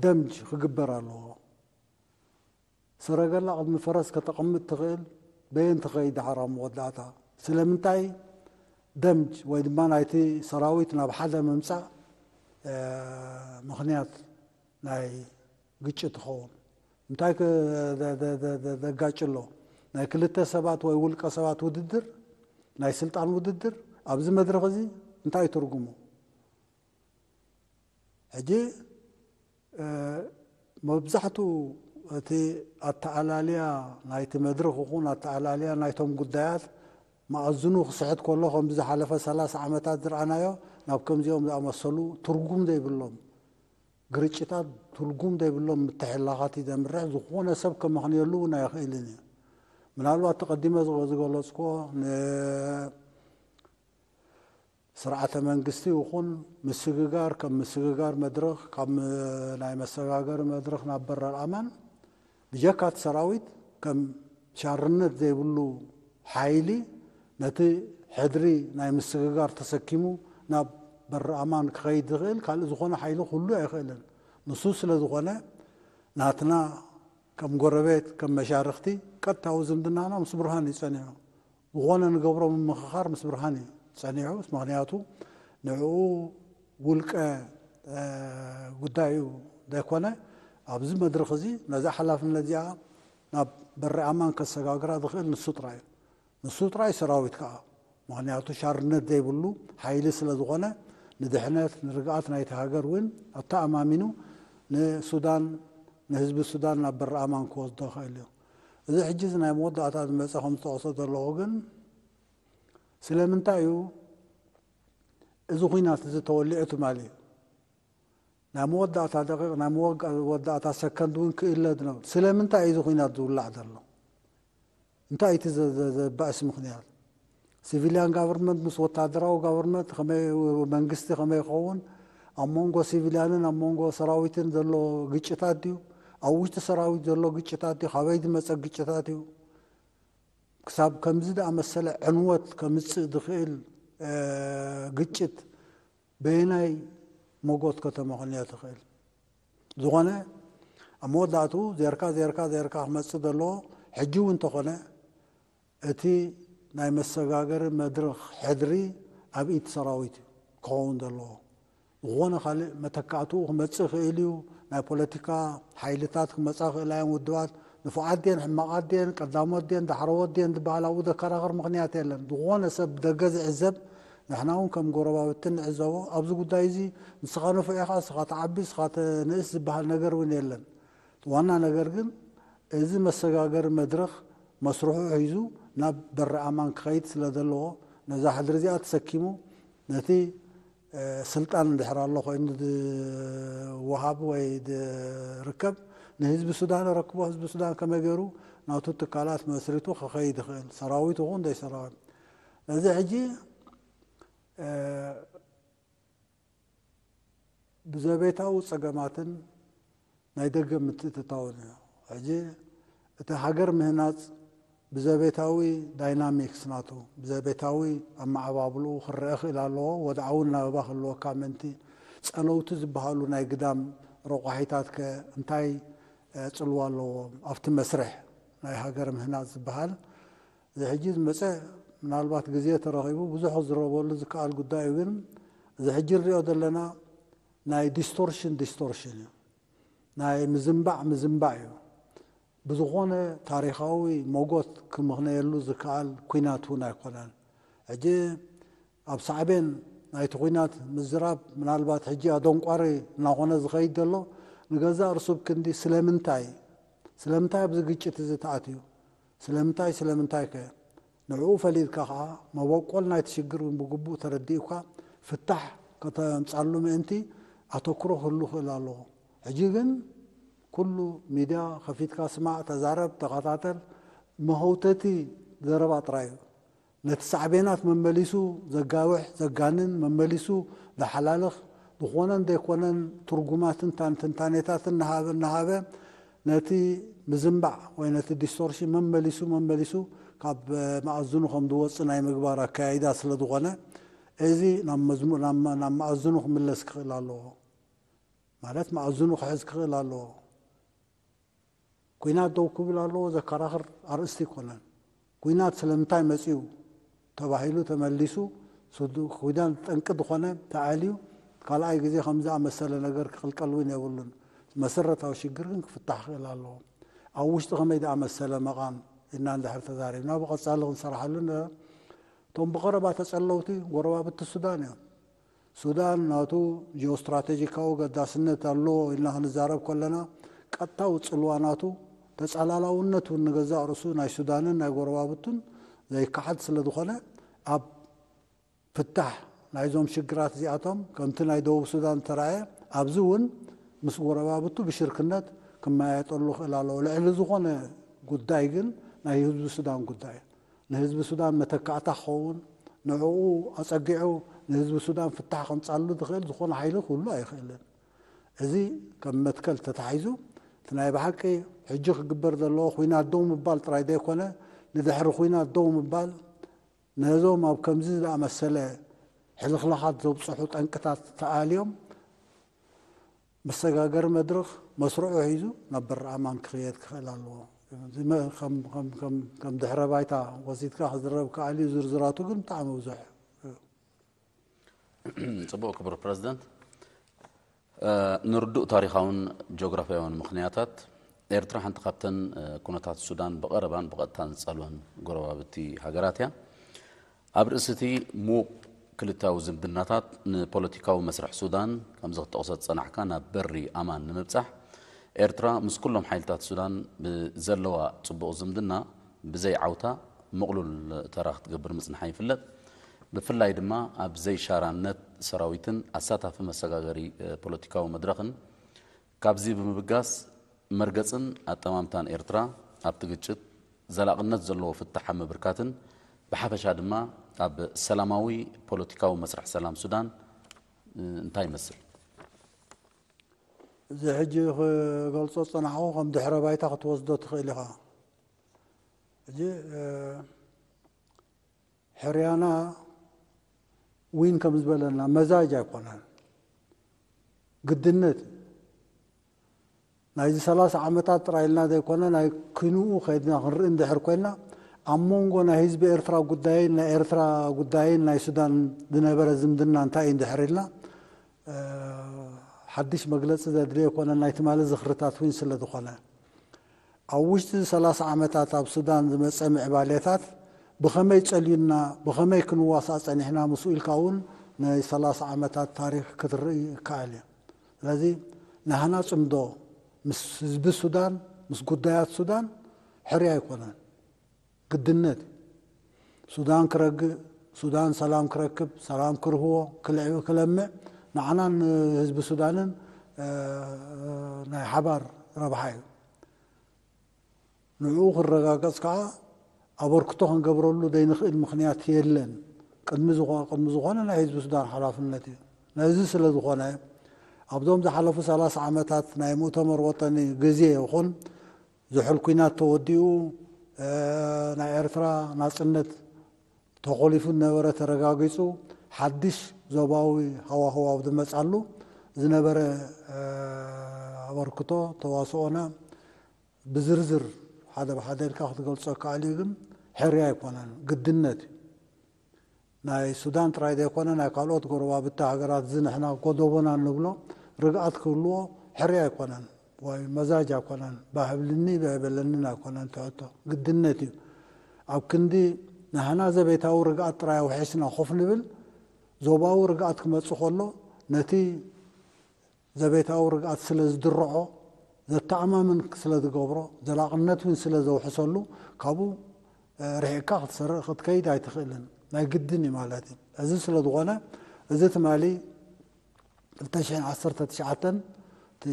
ደምጅ ክግበር ኣለዎ። ሰረገላ ቅድሚ ፈረስ ከተቐምጥ ትኽእል በየን ትኸይድ ደሓር ኣብ መወዳእታ? ስለምንታይ ደምጅ ወይ ድማ ናይቲ ሰራዊት ናብ ሓደ ምምጻእ ምኽንያት ናይ ግጭት ትኸውን? እንታይ ዘጋጭ ኣሎ? ናይ ክልተ ሰባት ወይ ውልቀ ሰባት ውድድር፣ ናይ ስልጣን ውድድር ኣብዚ መድረኽ እዚ እንታይ ትርጉሙ? ሕጂ መብዛሕትኡ እቲ ኣተኣላልያ ናይቲ መድረኽ ይኹን ኣተኣላልያ ናይቶም ጉዳያት መኣዝኑ ክስሕት ከሎ፣ ከም ዝሓለፈ ሰላሳ ዓመታት ዝረኣናዮ፣ ናብ ከምዚኦም ዝኣመሰሉ ትርጉም ዘይብሎም ግርጭታት፣ ትርጉም ዘይብሎም ምትሕልላኻት እዩ ዘምርሕ። ዝኾነ ሰብ ከመኽንየሉ እውን ኣይኽእልን እዩ። ምናልባት ተቐዲመ ዝገለፅኮ ስርዓተ መንግስቲ ይኹን ምስግጋር፣ ከም ምስግጋር መድረኽ፣ ካብ ናይ መሰጋገሪ መድረኽ ናብ በረር ኣማን፣ ብጀካ እቲ ሰራዊት ከም ሻርነት ዘይብሉ ሓይሊ ነቲ ሕድሪ ናይ ምስግጋር ተሰኪሙ ናብ በሪ ኣማን ክኸይድ ዝኽእል ካልእ ዝኾነ ሓይሊ ክህሉ ኣይኽእልን። ንሱ ስለ ዝኾነ ናትና ከም ጎረቤት፣ ከም መሻርኽቲ ቀጥታዊ ዝምድናና ምስ ብርሃን እዩ ጸኒሑ። ዝኾነ ንገብሮ ምምኽኻር ምስ ብርሃን እዩ ጸኒሑ። ምኽንያቱ ንዕኡ ውልቀ ጉዳይ እዩ ዘይኮነ፣ ኣብዚ መድረኽ እዚ ነዛ ሓላፍነት እዚኣ ናብ በሪ ኣማን ከሰጋግራ ዝኽእል ንሱ ጥራይ እዩ። ንሱ ጥራይ ሰራዊት ከኣ፣ ምኽንያቱ ሻርነት ዘይብሉ ሓይሊ ስለ ዝኾነ፣ ንድሕነት ንርግኣት ናይቲ ሃገር እውን ኣተኣማሚኑ ንሱዳን፣ ንህዝቢ ሱዳን ናብ በሪ ኣማን ክወስዶ ይኽእል እዩ። እዚ ሕጂ እዚ ናይ መወዳእታ ዝመጸ ከም ዝጠቕሶ ዘለኹ ግን፣ ስለምንታይ እዩ እዚ ኹናት እዚ ተወሊዑ ትማሊ? ናይ መወዳእታ ደቂቕ፣ ናይ መወዳእታ ሰከንድ እውን ክእለ ዝነብር። ስለምንታይ እዩ እዚ ኹናት ዝውላዕ ዘሎ? እንታይ እቲ ዘባእስ ምኽንያት? ሲቪልያን ጋቨርንመንት ምስ ወታደራዊ ጋቨርንመንት ከመይ፣ መንግስቲ ከመይ ይኸውን? ኣብ መንጎ ሲቪልያንን ኣብ መንጎ ሰራዊትን ዘሎ ግጭታት ድዩ? ኣብ ውሽጢ ሰራዊት ዘሎ ግጭታት ድዩ? ካበይ ዝመፀ ግጭታት እዩ? ክሳብ ከምዚ ዝኣመሰለ ዕንወት ከምፅእ ዝኽእል ግጭት በየናይ መጎት ከተመኽንዮ ትኽእል? ዝኾነ ኣብ መወዳእትኡ ዜርካ ዜርካ ዜርካ ክመፅእ ዘለዎ ሕጂ እውን እንተኾነ እቲ ናይ መሰጋገሪ መድረኽ ሕድሪ ኣብ ኢድ ሰራዊት እዩ ክኸውን ዘለዎ። ዝኾነ ካልእ መተካእትኡ ክመጽእ ይኽእል እዩ። ናይ ፖለቲካ ሓይልታት ክመጻ ይኽእላ እየን። ውድባት ንፉዓት ድየን ሕማቓት ድየን ቀዳሞት ድየን ዳሕረዎት ድየን ዝበሃል ኣብኡ ዘከራኽር ምኽንያት የለን። ዝኾነ ሰብ ብደገ ዝዕዘብ፣ ንሕና እውን ከም ጎረባብቲ ንዕዘቦ። ኣብዚ ጉዳይ እዚ ንስኻ ንፉዕ ኢኻ፣ ንስኻ ትዓቢ፣ ንስኻ ትንእስ ዝበሃል ነገር እውን የለን። ዋና ነገር ግን እዚ መሰጋገሪ መድረኽ መስርሑ ሒዙ ናብ በሪ ኣማን ክኸይድ ስለ ዘለዎ ነዛ ሕድሪ እዚኣ ተሰኪሙ ነቲ ስልጣን እንድሕር ኣሎ ኮይኑ ዝወሃብ ወይ ዝርከብ ንህዝቢ ሱዳን ረክቦ ህዝቢ ሱዳን ከመይ ገይሩ ናቱ ትካላት መስሪቱ ክኸይድ ይኽእል ሰራዊት ይኹን ዘይሰራዊት ነዚ ሕጂ ብዘቤታዊ ጸገማትን ናይ ደገ ምትእትታውን እዩ። ሕጂ እቲ ሃገር ምህናጽ ብዘቤታዊ ዳይናሚክስ ናቱ ብዘቤታዊ ኣመዓባብልኡ ክረአ ክእል ኣለዎ። ወድዓዊ ናበባ ክህልወካ ምእንቲ ጸለውቲ ዝበሃሉ ናይ ግዳም ረቋሒታት ከ እንታይ ጽልዋ ኣለዎም ኣብቲ መስርሕ ናይ ሃገር ምህናጽ ዝበሃል እዚ ሕጂ ዝመጸ ምናልባት ግዜ ተረኺቡ ብዙሕ ክዝረበሉ ዝከኣል ጉዳይ እዩ። ግን እዚ ሕጂ ንሪኦ ዘለና ናይ ዲስቶርሽን ዲስቶርሽን እዩ። ናይ ምዝንባዕ ምዝንባዕ እዩ። ብዝኾነ ታሪኻዊ መጎት ክምኽነየሉ ዝከኣል ኲናት እውን ኣይኮነን። ሕጂ ኣብ ሳዕቤን ናይቲ ኲናት ምዝራብ ምናልባት ሕጂ ኣደንቋሪ እናኾነ ዝኸይድ ዘሎ ንገዛእ ርሱብ ክንዲ ስለምንታይ ስለምንታይ ኣብዚ ግጭት እዚ ተኣትዩ ስለምንታይ ስለምንታይ ከ ንዕኡ ፈሊጥካ ከዓ መበቆል ናይቲ ሽግር እውን ብግቡእ ተረዲእካ ፍታሕ ከተምፃሉ ምእንቲ ኣተኩሮ ክህሉ ክእል ኣለዎ። ሕጂ ግን ኩሉ ሚድያ ከፊትካ ስማዕ፣ ተዛረብ፣ ተኸታተል መኸውተቲ ዘረባ ጥራይ እዩ። ነቲ ሳዕቤናት መመሊሱ ዘጋውሕ ዘጋንን መመሊሱ ዘሓላልኽ ዝኾነን ዘይኮነን ትርጉማትን ታን ትንታኔታትን እናሃበ እናሃበ ነቲ ምዝንባዕ ወይ ነቲ ዲስቶርሽን መመሊሱ መመሊሱ ካብ መኣዝኑ ከም ዝወፅእ ናይ ምግባር ኣካያይዳ ስለ ዝኾነ እዚ ናብ መዝሙ- ናብ ናብ መኣዝኑ ክምለስ ክኽእል ኣለዎ። ማለት መኣዝኑ ክሕዝ ክኽእል ኣለዎ። ኩናት ደው ክብል ኣለዎ ዘከራኽር ኣርእስቲ ኣይኮነን። ኩናት ስለምንታይ መጺኡ ተባሂሉ ተመሊሱ፣ ሱድ-፣ ኩናት ጠንቂ ዝኾነ ተኣልዩ፣ ካልኣይ ግዜ ከም ዝኣመሰለ ነገር ክቕልቀል እውን የብሉን። መሰረታዊ ሽግር ግን ክፍታሕ ክኽእል ኣለዎ። ኣብ ውሽጢ ከመይ ዝኣመሰለ መቓን ኢልና እንድሕር ተዛሪብና፣ ብቐጻሊ ክንሰርሓሉ ን-፣ እቶም ብቐረባ ተጸለውቲ ጎረባብቲ ሱዳን እዮም። ሱዳን ናቱ ጂኦስትራቴጂካዊ ገዳስነት ኣለዎ ኢልና ክንዛረብ ከለና፣ ቀጥታዊ ጽልዋ ናቱ ተጻላላውነት እውን ንገዛእ ርእሱ ናይ ሱዳንን ናይ ጎረባብቱን ዘይከሓድ ስለ ዝኾነ፣ ኣብ ፍታሕ ናይዞም ሽግራት እዚኣቶም ከምቲ ናይ ደቡብ ሱዳን ተራእየ፣ ኣብዚ እውን ምስ ጎረባብቱ ብሽርክነት ክመያየጠሉ ክእል ኣለዎ። ልዕሊ ዝኾነ ጉዳይ ግን ናይ ህዝቢ ሱዳን ጉዳይ እዩ። ንህዝቢ ሱዳን መተካእታ ክኸውን፣ ንዕኡ ኣጸጊዑ ንህዝቢ ሱዳን ፍታሕ ከምጻሉ ዝኽእል ዝኾነ ሓይሊ ክህሉ ኣይኽእልን። እዚ ከም መትከል ተታሒዙ፣ እቲ ናይ ብሓቂ ሕጂ ክግበር ዘለዎ ኩናት ደው ምባል ጥራይ ዘይኮነ፣ ንድሕሪ ኩናት ደው ምባል፣ ነዞም ኣብ ከምዚ ዝኣመሰለ ሕልኽላኻት ዘብጽሑ ጠንቅታት ተኣልዮም፣ መሰጋገሪ መድረኽ መስርዑ ሒዙ ናብ በሪ ኣማን ክኽየድ ክኽእል ኣለዎ። እዚ መ-፣ ከም፣ ከም፣ ከም፣ ከም ድሕረ ባይታ ወሲድካ ክዝረብ ከኣል እዩ፣ ዝርዝራቱ ግን ብጣዕሚ ብዙሕ እዩ። ጽቡቕ ክቡር ፕረዚደንት፣ እ፣ ንርዱእ ታሪኻውን ጂኦግራፊያውን ምኽንያታት፣ ኤርትራ ሓንቲ ካብተን፣ እ፣ ኩነታት ሱዳን ብቐረባን ብቐጥታን ዝጸልወን ጎረባብቲ ሃገራት እያ። ኣብ ርእሲ እቲ ምዉቕ ክልተኣዊ ዝምድናታት፣ ንፖለቲካዊ መስርሕ ሱዳን፣ ከምዚ ክትጠቕሶ ዝጸናሕካ፣ ናብ በሪ ኣማን ንምብጻሕ፣ ኤርትራ ምስ ኩሎም ሓይልታት ሱዳን ብዘለዋ ጽቡቕ ዝምድና፣ ብዘይ ዓውታ ምቕሉል ተራ ክትገብር ምጽንሓ ይፍለጥ። ብፍላይ ድማ ኣብ ዘይሻራነት ሰራዊትን ኣሳታፊ መሰጋገሪ፣ እ፣ ፖለቲካዊ መድረኽን፣ ካብዚ ብምብጋስ መርገጽን ኣጠማምታን ኤርትራ ኣብቲ ግጭት ዘላቕነት ዘለዎ ፍታሕ ኣብ ምብርካትን ብሓፈሻ ድማ ኣብ ሰላማዊ ፖለቲካዊ መስርሕ ሰላም ሱዳን፣ እ፣ እንታይ ይመስል? እዚ ሕጂ ክገልጾ ዝጸናሕኩ ከም ድሕረ ባይታ ክትወስዶ ትኽእል ኢኻ። ሕጂ፣ እ፣ ሕርያና ዊን ከም ዝበለና መዛጅ ኣይኮነን፣ ግድነት እዩ። ናይዚ ሰላሳ ዓመታት ጥራይ ኢልና ዘይኮነ፣ ናይ ክንኡ ከይድና ክንርኢ እንድሕር ኮይና፣ ኣብ መንጎ ናይ ህዝቢ ኤርትራ ጉዳይን ናይ ኤርትራ ጉዳይን ናይ ሱዳን ዝነበረ ዝምድና እንታይ እዩ እንድሕር ኢልና፣ እ፣ ሓድሽ መግለጺ ዘድልዮ ኣይኮነን፣ ናይ ትማሊ ዝኽርታት እውን ስለ ዝኾነ። ኣብ ውሽጢ ሰላሳ ዓመታት ኣብ ሱዳን ዝመጸ ምዕባሌታት ብኸመይ ጸልዩና፣ ብኸመይ ክንዋሳእ ጸኒሕና ምስኡ ኢልካ እውን ናይ ሰላሳ ዓመታት ታሪኽ ክትርኢ ይከኣል እዩ። ስለዚ ናህና ጽምዶ ምስ ህዝቢ ሱዳን፣ ምስ ጉዳያት ሱዳን ሕርያ ኣይኮነን፣ ግድነት እዩ። ሱዳን ክረግእ፣ ሱዳን ሰላም ክረክብ፣ ሰላም ክርህዎ፣ ክልዕ-፣ ክለምዕ ንዓናን ንህዝቢ ሱዳንን፣ እ፣ ናይ ሓባር ረብሓ እዩ። ንዕኡ ክረጋገጽ ከኣ ኣበርክቶ ክንገብረሉ ዘይንኽእል ምኽንያት የለን። ቅድሚ ዝኾ-፣ ቅድሚ ዝኾነ ናይ ህዝቢ ሱዳን ሓላፍነት እዩ። ነዚ ስለ ዝኾነ ኣብዞም ዝሓለፉ ሰላሳ ዓመታት ናይ ሙእተመር ወጠኒ ግዜ ይኹን ዝሑል ኲናት ተወዲኡ፣ እ፣ ናይ ኤርትራ ናጽነት ተኾሊፉ ዝነበረ ተረጋጊጹ፣ ሓድሽ ዞባዊ ሃዋህው ኣብ ዝመጻሉ ዝነበረ፣ እ፣ ኣበርክቶ ተዋስኦና ብዝርዝር ሓደ ብሓደ ኢልካ ክትገልጾ ይከኣል እዩ፣ ግን ሕርያ ኣይኮነን፣ ግድነት እዩ። ናይ ሱዳን ጥራይ ዘይኮነ፣ ናይ ካልኦት ጎረባብቲ ሃገራት፣ እዚ ንሕና ጎደቦና እንብሎ ርግኣት ክህልዎ ሕርያ ኣይኮነን ወይ መዛጅ ኣይኮነን። ባህብልኒ ኣይበለንን ኣይኮነን ትሕቶ፣ ግድነት እዩ። ኣብ ክንዲ ንሕና ዘቤታዊ ርግኣት ጥራይ ኣውሒስና ኮፍ ንብል፣ ዞባዊ ርግኣት ክመጽእ ከሎ ነቲ ዘቤታዊ ርግኣት ስለ ዝድርዖ፣ ዘተኣማምን ስለ ዝገብሮ፣ ዘላቕነት እውን ስለ ዘውሕሰሉ፣ ካብኡ፣ እ፣ ርሒቕካ ክትሰርቕ ክትከይድ ኣይትኽእልን። ናይ ግድን እዩ ማለት እዩ። እዚ ስለ ዝኾነ፣ እዚ ትማሊ ክልተ ሽሕን ዓሰርተ ትሽዓተን እቲ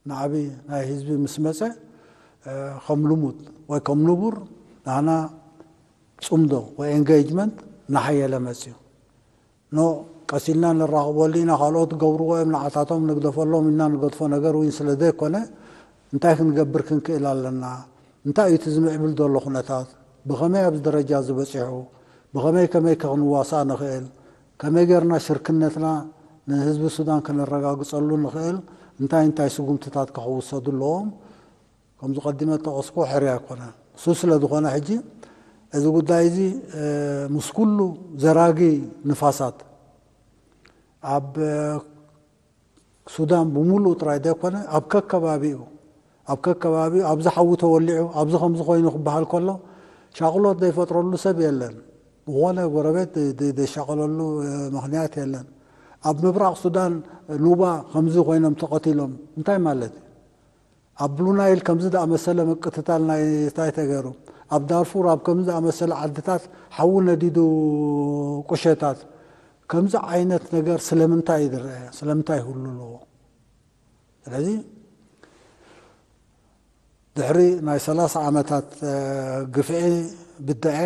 ናዕቢ ናይ ህዝቢ ምስ መጸ፣ እ፣ ከም ልሙድ ወይ ከም ንቡር ናህና ጽምዶ ወይ ኤንጌጅመንት እናሓየለ መጽዩ። ኖ ቀስ ኢልና ንራኸበሉ ኢና፣ ካልኦት ዝገብርዎ እዮም፣ ንዓታቶም ንግደፈሎም ኢልና ንገድፎ ነገር እውን ስለ ዘይኮነ፣ እንታይ ክንገብር ክንክእል ኣለና? እንታይ እዩ እቲ ዝምዕብል ዘሎ ኩነታት? ብኸመይ ኣብዚ ደረጃ እዚ በጺሑ? ብኸመይ ከመይ ከ ክንዋሳእ ንኽእል? ከመይ ጌርና ሽርክነትና ንህዝቢ ሱዳን ከነረጋግጸሉ ንኽእል? እንታይ እንታይ ስጉምትታት ከ ክውሰዱ ኣለዎም? ከምዚ ቀዲመ ጠቐስኩ ሕርያ ኣይኮነን። እሱ ስለ ዝኾነ ሕጂ እዚ ጉዳይ እዚ ምስ ኩሉ ዘራጊ ንፋሳት ኣብ ሱዳን ብምሉኡ ጥራይ ዘይኮነ ኣብ ከከባቢኡ ኣብ ከከባቢኡ ኣብዚ ሓዊ ተወሊዑ ኣብዚ ከምዚ ኮይኑ ክበሃል ከሎ ሻቕሎት ዘይፈጥረሉ ሰብ የለን። ዝኾነ ጎረቤት ዘይሻቐለሉ ምኽንያት የለን። ኣብ ምብራቕ ሱዳን ኑባ ከምዚ ኮይኖም ተቐቲሎም እንታይ ማለት እዩ? ኣብ ብሉ ናይል ከምዚ ዝኣመሰለ ምቅትታል ናይ እንታይ ተገይሩ? ኣብ ዳርፉር ኣብ ከምዚ ዝኣመሰለ ዓድታት ሓዊ ነዲዱ ቁሸታት ከምዚ ዓይነት ነገር ስለምንታይ እዩ ዝረአ? ስለምንታይ ይህሉ ኣለዎ? ስለዚ ድሕሪ ናይ ሰላሳ ዓመታት ግፍዒ ብድዐ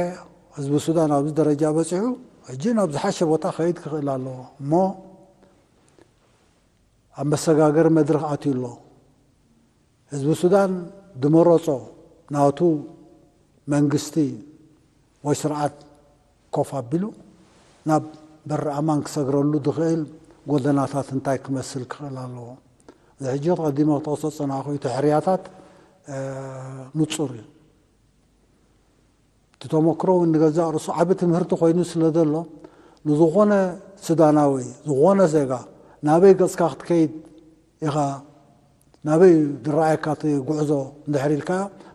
ህዝቢ ሱዳን ኣብዚ ደረጃ በፂሑ ሕጂ ናብ ዝሓሸ ቦታ ከይድ ክኽእል ኣለዎ እሞ ኣብ መሰጋገሪ መድረኽ ኣትዩ ኣሎ። ህዝቢ ሱዳን ዝመረጾ ናቱ መንግስቲ ወይ ስርዓት ኮፍ ኣቢሉ ናብ በሪ ኣማን ክሰግረሉ ዝኽእል ጎደናታት እንታይ ክመስል ክኽእል ኣለዎ? እዚ ሕጂ ቀዲመ ክጠቕሶ ዝጸናሕኩ እቲ ሕርያታት ንጹር እዩ። እቲ ተመክሮ እውን ንገዛእ ርእሱ ዓቢ ትምህርቲ ኮይኑ ስለ ዘሎ ንዝኾነ ሱዳናዊ ዝኾነ ዜጋ ናበይ ገጽካ ክትከይድ ኢኻ ናበይ ዝረኣየካ እቲ ጉዕዞ እንድሕር ኢልካ